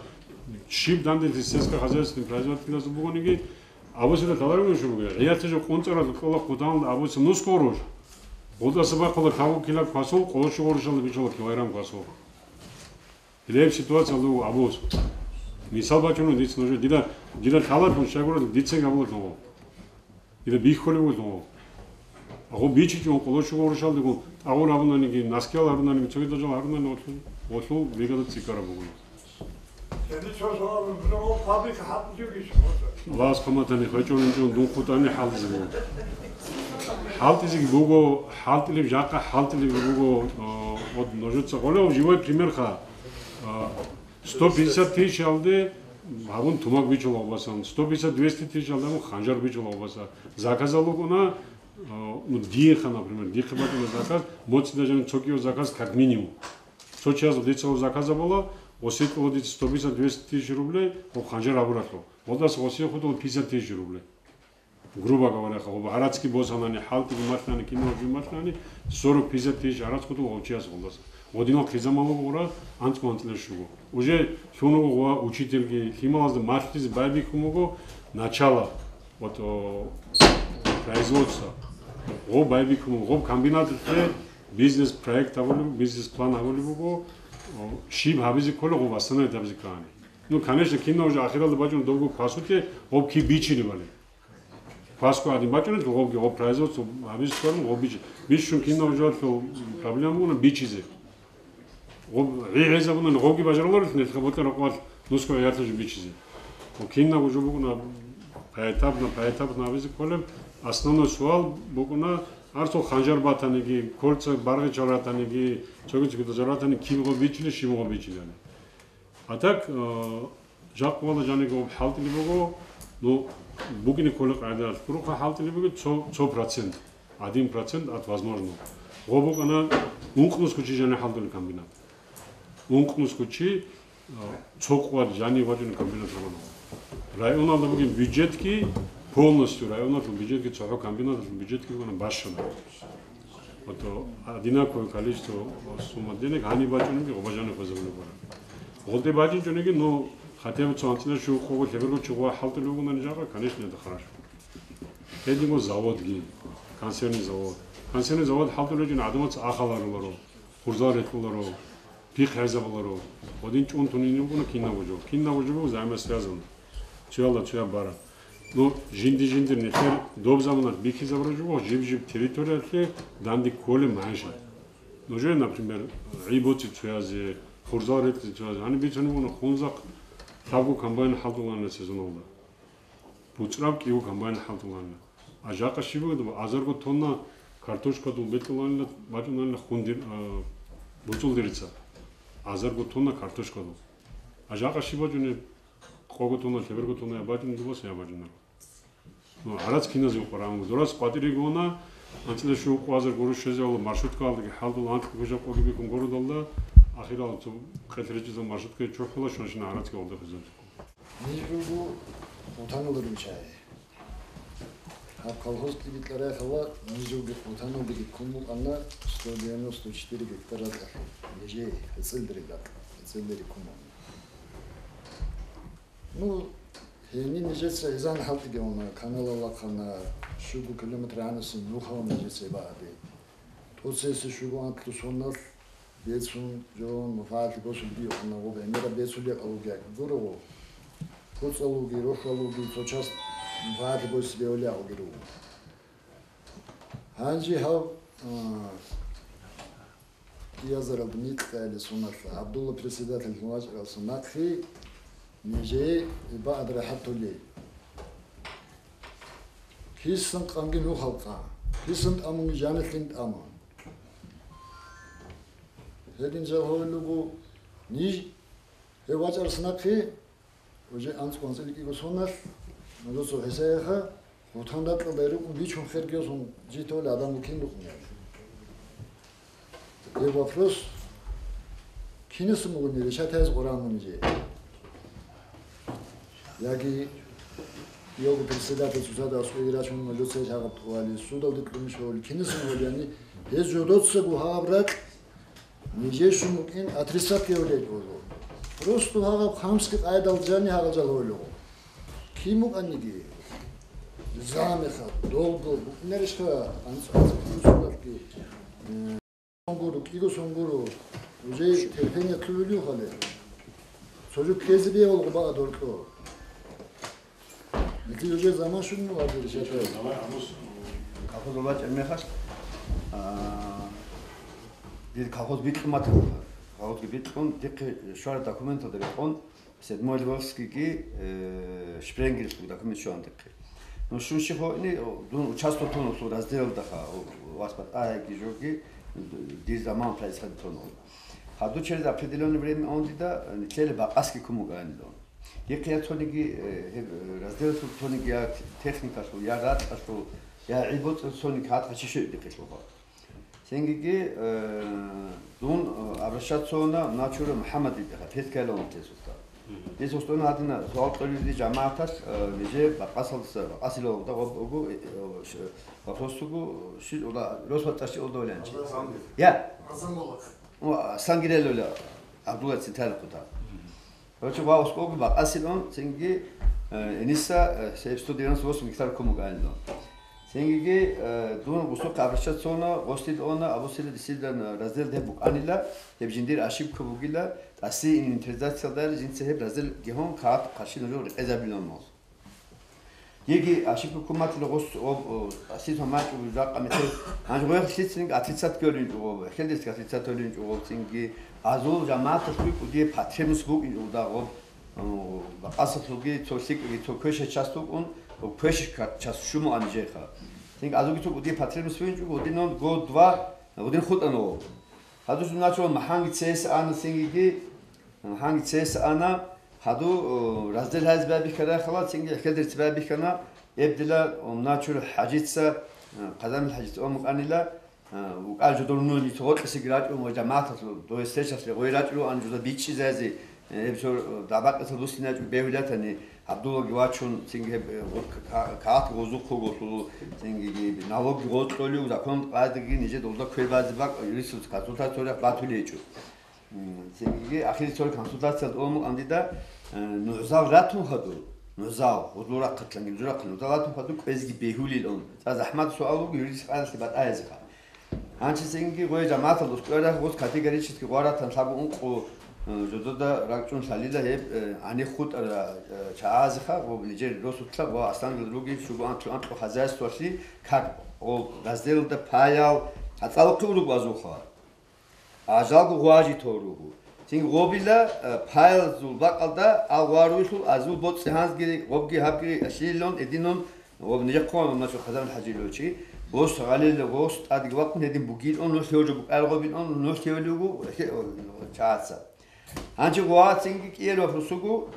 щиб данделъи сельскохозяйственный производителазул бугониги, Абусида лъаларевги щиб бугеб? ГӀиялъе жо къунцӀаралъ кьола хъутаналда абуса нусго гъурущ. Гъудаса бахъула каву килаб квасул, къоло щуго гъурущалда бичула килограмм квасул. Гьелеб ситуация лугу абус. Мисал бачуна дица нужее. Дида, дида лъалархун щайгурал дицаги абулалъугъу. Дида бихьулев вугелъугъу. Агъу бичичӀун къоло щуго гъурущалдегун тӀагъур гьабунаниги, наскиял гьарунаниги, цогидал жал гьарунани гъолъул, гъолъул бригада цӀикӀкӀараб бугуна. Аллагьас хъаматани, хвечӀолинчӀун дун хутӀани хӀалтӀизабун. ХӀалтӀизеги буго, хӀалтӀилеб жакъа, хӀалтӀилебги буго, а, вот нужеца гъолев живой пример ха. А, сто пятьдесят тысячалде гьабун тумак бичула гъобасан, сто пятьдесят, двести тысячалде гьабун ханжар бичула гъобаса. Заказал вукӀуна, а, ну, диеха, например, дихъе бачӀуна заказ, моцӀида жаниб цо кӀиго заказ как минимум. Цо чиясул дица гъоб заказа була, гъосие кьола дица сто пятьдесят, двести тысяч рублей, гъоб ханжар гьабуралъур. Гъодаса гъосие хутӀула пятьдесят тысяч рублей. Грубо говоря, гъоб гьарацги босанани, хӀалтӀиги малъани, киналги малъани, сорок, пятьдесят тысяч гьарац хутӀула гъов чияс гъолдаса. Гъодинал хъизамалугъура анцӀго анцӀила щуго. Уже лъугьуна гъова учительги, лъималазда малъизе байбихьун буго начало, вот, о, производство. Гъоб байбихьун буго, гъоб комбинаталъе бизнес-проект гьабулеб, бизнес-план гьабулеб буго, о, щиб гьабизе ккола гъоб восстановить гьабизе ккани. Ну, конечно, кинав уже ахиралда бачӀун добго квасуте гъоб киб бичилебали. Квасго гьадин бачӀунелъул гъобги гъоб производство гьабизе ккарун гъоб бичи-, бичун кинав уже гьалъул проблема бугуна бичизе. Гъоб гӀи гӀезабунани гъобги бажаруларелъул нилъ гъоботӀа ракъвал нусго гӀиялъул жо бичизе. Гъоб кинабго жо букӀуна поэтапно, поэтапно гьабизе кколеб. Основной суал букӀуна, гьарцул ханжар батаниги, кольца баргъичал ратаниги, цоги-цоги дазал ратани киб гъоб бичили, щиб гъоб бичили ани. А так, э, жакъвала жаниго гъоб хӀалтӀили буго, ну, букӀине кколеб къайдалъ гуроха хӀалтӀили буго цо, цо процент, один процент от возможного. Гъоб букӀана ункънусго чи жани хӀалтӀули комбинат. Ункънусго чи, э, цо къват жани вачӀуни комбинат гьабуна. Районалда бугеб бюджетги, полностью районалъул бюджетги, цохӀо комбинаталъул бюджетги букӀана бащана. Вот, э, одинаковое количество сумма денег гьаниб бачӀунебги гъоба жани хвезабулеб бара. Гъолде бачӀинчӀониги, ну, хотя бы цо анцӀила щуго лъеберго чи гъова хӀалтӀулев вугонани жакъа, конечно, это хорошо. Гьединго заводги, Консервный завод. Консервный завод хӀалтӀулеб гӀадамаца ахал гьаруларо, хурзал рекьуларо, пихъ гӀезабуларо. Гьадин чӀун тунин бугони кинабго жо. Кинабго жо буго взаимно связано. Цоялда цояб бара. Ну, жинди-жиндир нилъер доб заманалъ бихьизабураб жо буго, жиб-жиб территориялъе данде кколеб магӀишат. Нужее, например, гӀи боцӀи цоязе, хурзал рекьизе цоязе. Гьаниб бицунеб буго хунзахъ лъабго комбайн хӀалтӀулаан сезоналда. БуцӀраб кӀиго комбайн хӀалтӀулаан. А жакъа щиб бугеб? Азарго тонна картошкадул бекьулаанила, бачӀунаанила хундир, а, буцӀул дирица. Азарго тонна картошкадул. А жакъа щиб бачӀунеб? Къого тонна, лъеберго тонна я бачӀунеб бугоса, я бачӀунеб. Ну, гьарац киназе къваригӀун. Дурас къватӀире гуна, анцӀила щуго къвазар гурущ щвезе гьала маршруткаялдаги хӀалтӀула анкьго жакъа къогибиккун городалда, ахирал цо къелъ речӀезал маршруткаги чухӀула, щванщина гьарацги гьалда хӀезаб. Ниж руго Къутаналда руччаги. Гьаб колхоз кӀибитӀарай хала, ниж руго Къутаналдаги ккун букӀана сто девяносто четыре гектар ракьалъе. Нижее гьецӀелдари ракь, гьецӀелдари ккун букӀана. Ну, гьениб нижеца гӀезан хӀалтӀиги уна, каналал вахъана, щуго километр гӀанасин нухалан нижеца гьеб гьаби. ТӀоцесеб щуго анкьго соналъ бецун, жо, муфагӀаллъи босун бихьана, гъоб гӀемераб бецулеб алуги гурого. КуцӀалуги, рохьалуги цо часть муфагӀаллъи босизе бегьулеб алуги руго. Гьанже гьав, а, Киязаралда микьалъе соналъ ГӀабдулла председательлъун вачӀаралъун нахъе нижее бакӀад рахӀатулей. Кисан къанги нухал къан, кисан тӀамуни жаналъин тӀама. Гьедин жал гьавилаго ниж гьев вачӀарас нахъе Уже анцӀго-анцӀила кӀиго соналъ, нужеца гьесаяха, Къутан ракьалда рукӀун бичун хергеясун житоли адам вукин рукӀунел. Гьеб вопрос кинасан бугони решать гьаризе къваригӀун мун же? Яги його председатель цоцазда аскӀове рачун нужеца гьагъаб тӀували, судалде кьун щоли, кинасан бугони, гьез жодоцаго гьаб ракь Нижер щун букӀин отрицать гьавулел гьоло. Просто гьагъаб хамски къайдал жани гьагъал жал гьоло. Кин букӀаниги, замехал, долго букӀинарищха анцӀ-анцӀ кӀиго соналъги, э, сонгуро, кӀиго сонгуро, уже терпение кьулев хале. Цо жо ккезе бегьулго бакӀа доркьо. Микки уже заман щун вагӀза ришатай. Колхоз вачӀараб мехалъ, а, дир колхоз бикьун батараб. Колхозги бикьун, дихъе щвараб документалда рекъон, седьмой Львовскийги, э, Шпренгельскийги документ щван дихъе. Ну, щун щи хойни, дун участвовать гьунусул разделалдаха, вас батӀаги жоги, дир заман происходит гьунул. Гьадур через определённое время он дида, э, нилъеда бакъасги ккун бугоанилан. Дихъе я цониги, э, гьеб, э, разделалъул цониги я техникалъул, я ракьалъул, я гӀи боцӀил цониги гьатӀа чи щвей дихъе лъугьа. Цинги, э, дун, э, обращаться гьуна Начура МухӀаммад дидеха, Перская ломтесулъа. Мгм. Десулъ гьадина суал кьолеб жамагӀаталъ, э, нижер бакъасалдаса, бакъасилалда гъоб уго, э, э, ш-, вопрос уго, ши-, ула, рос ватӀа щи олдолянчи. Азан. Я. Азан болот. О, Сангиреллола Абдулла центральный хъута. Короче, ва ускӀобги бакъасилан, цинги, э, Эниса, э, се-, сто девяносто восемь гектар ккун бугоанилан. Цингиги, э, дун гъусухъе обращаться гьуна, гъосил она, абусила дисилдан раздел деб букӀанила, гьеб жиндир ошибка бугила, тӀаси инвентаризациялда жинца гьеб раздел гьун, кагъат къарши нужер рекъезабилан мугъ. Диги ошибка ккун батила гъос об, о, асиз гьамачӀо жакъа метер. Гьанже гъоялъ лъицинги отрицать кколин чӀугъоб, хӀелдесги отрицать кколин чӀугъоб цинги. Азул жамагӀаталъуги кӀудияб потребность букӀин чӀугъда гъоб, о, бакъасалъуги цо лъикӀаги цо квеша част букӀун, о, квеша ка-, част щумуан жеха. Цинги азулги цо кӀудияб потребность бугин чӀугъо, гьудинан год-два, гьудин хутӀана гъоб. Гьадур начал махӀанги цес ана цинги, МахӀанги цес ана, гьаду, о, раздел гьайз байбихьарай хала, цинги хӀехьел дерци байбихьана, эбдила, о, Начур ХӀажица, э, Хъазамил ХӀажица омукӀанила, э, вукӀа жодор нуни цо гъоркьисеги рачӀун ва жамагӀаталъул, дой сечалъе гъой рачӀун жуза бичӀчӀизазе, э, гьеб цо, э, дабакъиса лусиначӀо бегьулатани, ГӀабдуллаги вачун, цинги гьеб, э, гъо-, ка-, ка-, кагъатги гъозухъ гъолъулу, цинги налогги гъоркьолев, закон къайдаги нижер долда квербазе бакӀ, юристуца консультация батулечӀо. М, цинги ахири цо консультация дӀолму андида, э, нугӀзал ратун хадур. Нузал, гъудлу рахъатлъанги, нузул рахъа нузал ратун хадуб кӀвезги бегьулилан. ЦӀа захӀмат суал буго юридический къайдалъе батӀаязеха. Гьанчи цинги гъой жамагӀаталда ускӀвер рахъ гъос категорически гъваратан лъабу ункъо, э, жодода ракӀчӀун лъалила гьеб, э, гӀанихъ хутӀара, э, чагӀазеха, гъоб нижер росулъа ва аслангал ругел шугу анкьу-анкьу хозяйствоялъе как гъоб разделалда паял гьацӀалухъе уруб азуха. Ажалго гъважи тор руго. Цин гъобила, э, паялзул бакӀалда ал гъваруйлъул азул боцӀи гьанзги гъобги гьабги лъилилан эдинун гъоб нижехъун начо Хазан ХӀажи лочи. Бос гъалил гъос тӀадги вакъун гьедин бугилун, нух гьев жо букӀар гъобилун, нух гьевлугу, чагӀаца. Гьанчи гъвацинги кӀиел вапрусугу,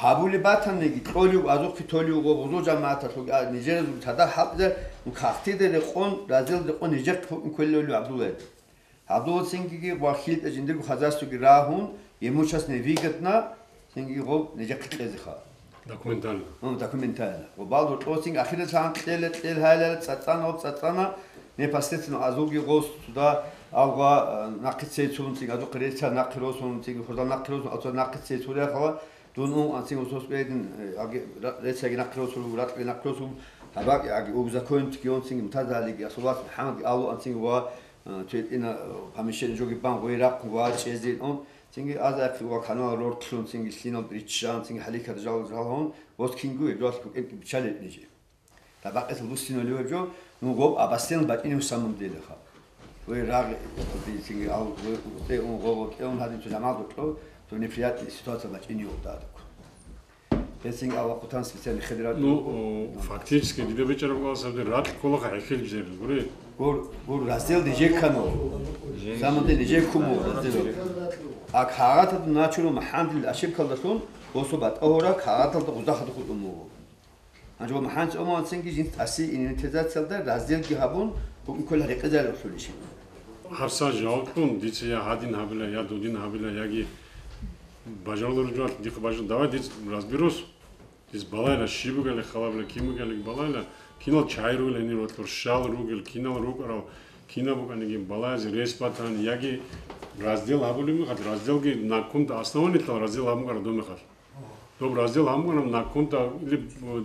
гьабулеб батаниги, кьолев азухъе толев гъоб гъузул жамагӀаталъуги, а, нижеразул цадахъ хӀалтӀизе, ну, кагътиде рекъон, разил рекъон нижехъе хутӀун кколев ГӀабдулла. ГӀабдулла цинги вахилтӀа жиндирго хозяйствоги рагьун, имущество невыгодно, цинги гъоб нижехъе кьезеха. Документально. М, документально. Гъоб балдур кьо цинги ахиралъан кьела, кьел гьайла, цӀацӀана, гъоб цӀацӀана, непосредственно азулги гъос суда, алгъа, э, нахъе цей цун, цинги азухъе рецал нахъе росун, цинги хурдал нахъе росун, ацо нахъе цей цурехала, дун ун, анцин усос бедин, э, аги, ра-, рецаги нахъе росун, ракьги нахъе росун, гьабаги аги, узаконитги он, цинги мутазалиги, асулат МухӀаммадги алу, анцин ва, э, цветина, э, помещение жоги бан, гъой рахъун ва чӀезин он, цинги азахъи ва канал рортлъун, цинги лъинал риччан, цинги хӀаликат жал, жалгьун, вот кингу, э, жуалъ кукӀенкӀи бичалел нижи. Табакъисел буссиналев гьеб жо, ну, гъоб абасен бачӀинев самун делеха. Вай рагъ, цинги ал, вай, кьеун, гъоб кьеун гьадин цо жамагӀат кьо, цо неприятный ситуация бачӀинев дадук. Гьецинги авахъутан специальный хедерат. Ну, о, фактически, дида бечӀараб кӀаласабде ракь кколаха гӀехил жер, гури? Гур, гур раздел нижеккано. Самунде нижеккумо раздел. А кагъатад начуро МухӀаммадил ошибкалдалъун, босо батӀа гьора кагъаталда гъузахъа духутӀун буго. Гьанже ва МухӀаммад ГӀумарцинги жинц аси инвентаризациялда разделги гьабун, букӀун ккола рекъезарулъулищ. Гьаб сажалкьун, дица я гьадин гьабила, я дудин гьабила, яги бажарулареб жо дихъ бажарун. Давай диц разберусь. Диц балайла, щиб бугали, халабила, кин бугали балайла, кинал чай ругел гьенир ватлур, щал ругел, кинал рукӀарал, кинаб букӀаниги балазе рес батани, яги раздел гьабулеб мехалъ, разделги наккунда основаниялъ раздел гьабун ккараб доб мехалъ. Доб раздел гьабун ккараб наккунда или, э,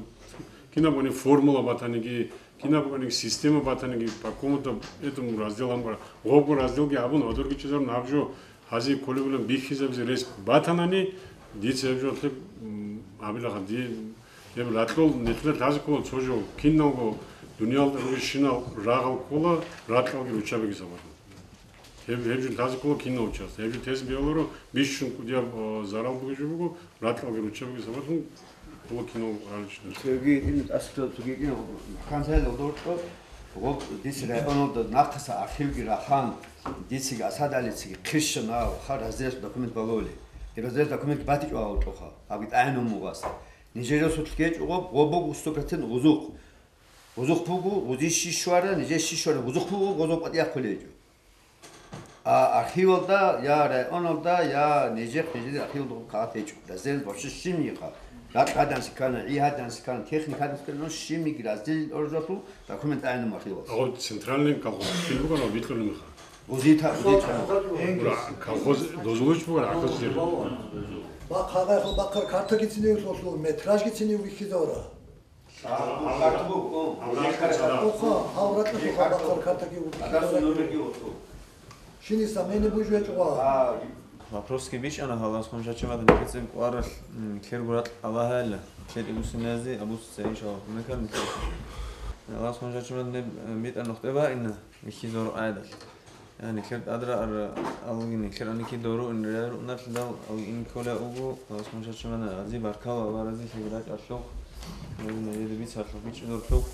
кинаб букӀани формула батаниги, кинаб букӀаниги система батаниги, по какому-то этому раздел гьабун ккараб. Гъобго разделги гьабун, гьадурги чӀезарун гьаб жо гьази кколебилан бихьизабизе рес батанани, дица гьеб жо лъеб, м, гьабилаха, ди-, гьеб ракьул нилъер лъазе ккола цо жо, киналго дуниял ругищинал рагъал ккола, ракьалги руччабиги сабаблъун. Гьеб, гьеб жо лъазе ккола кинал часть. Гьеб жо тезе бегьуларо, бищун кӀудияб, о, зарал бугеб жо буго, ракьалги руччабиги сабаблъун ккола кинал гьарилчи. Цоги ин аскал цоги ин хъанзайл дорчӀо, гъоб дис районалда нахъаса архивги рахан, дицаги Асадалицаги хъищана, ха, разрез документ балоли. И разрез документ батичӀо гьавчӀоха, абги тӀагӀинун мугъас. Нижерасулъ гьечӀо гъоб, гъоб буго сто процент гъузухъ. Гъузухъ буго, гъузи щи щвара, нижер щи щвара, гъузухъ буго, гъозо къватӀияб хъулечӀо. А архивалда, я районалда, я нижер, нижер архивалда кагъат гьечӀо. Разрез вообще щибниха. Ракь гьадан сикана, гӀи гьадан сикана, техник гьадан сикана, но щибниги разрез оржалъул документ айнум архивалда. Агъо центральный колхоз кин бугана, витлъулин ха. Гъузи та, гъузи та. Ура, колхоз дозулуч бугана, акъазлир. Бахъа гъайхъал бахъар картаги цинив лъолъул, метражги цинив вихьизавра. Оха, гьав ракьалъуха бахъал картаги вукӀинчӀо. Шиниса мени бужвечӀ ва. Вопросги бичӀана гьалас хъунжачамада никицин кӀварал, м, кергурал Аллагьайла, кер игусинази абуцци, иншаллагь, кумекар никицин. Гьалас хъунжачамада неб, м, битӀа нухтӀе баина, михьизор айдал. Яни кер тӀадра ар алгини, кер аники дору ин реру нарт дал алгин коля угу, гьалас хъунжачамада ази баркала ва рази хиграч алъух, мезина еде бицарлъух, бичӀудорлъух.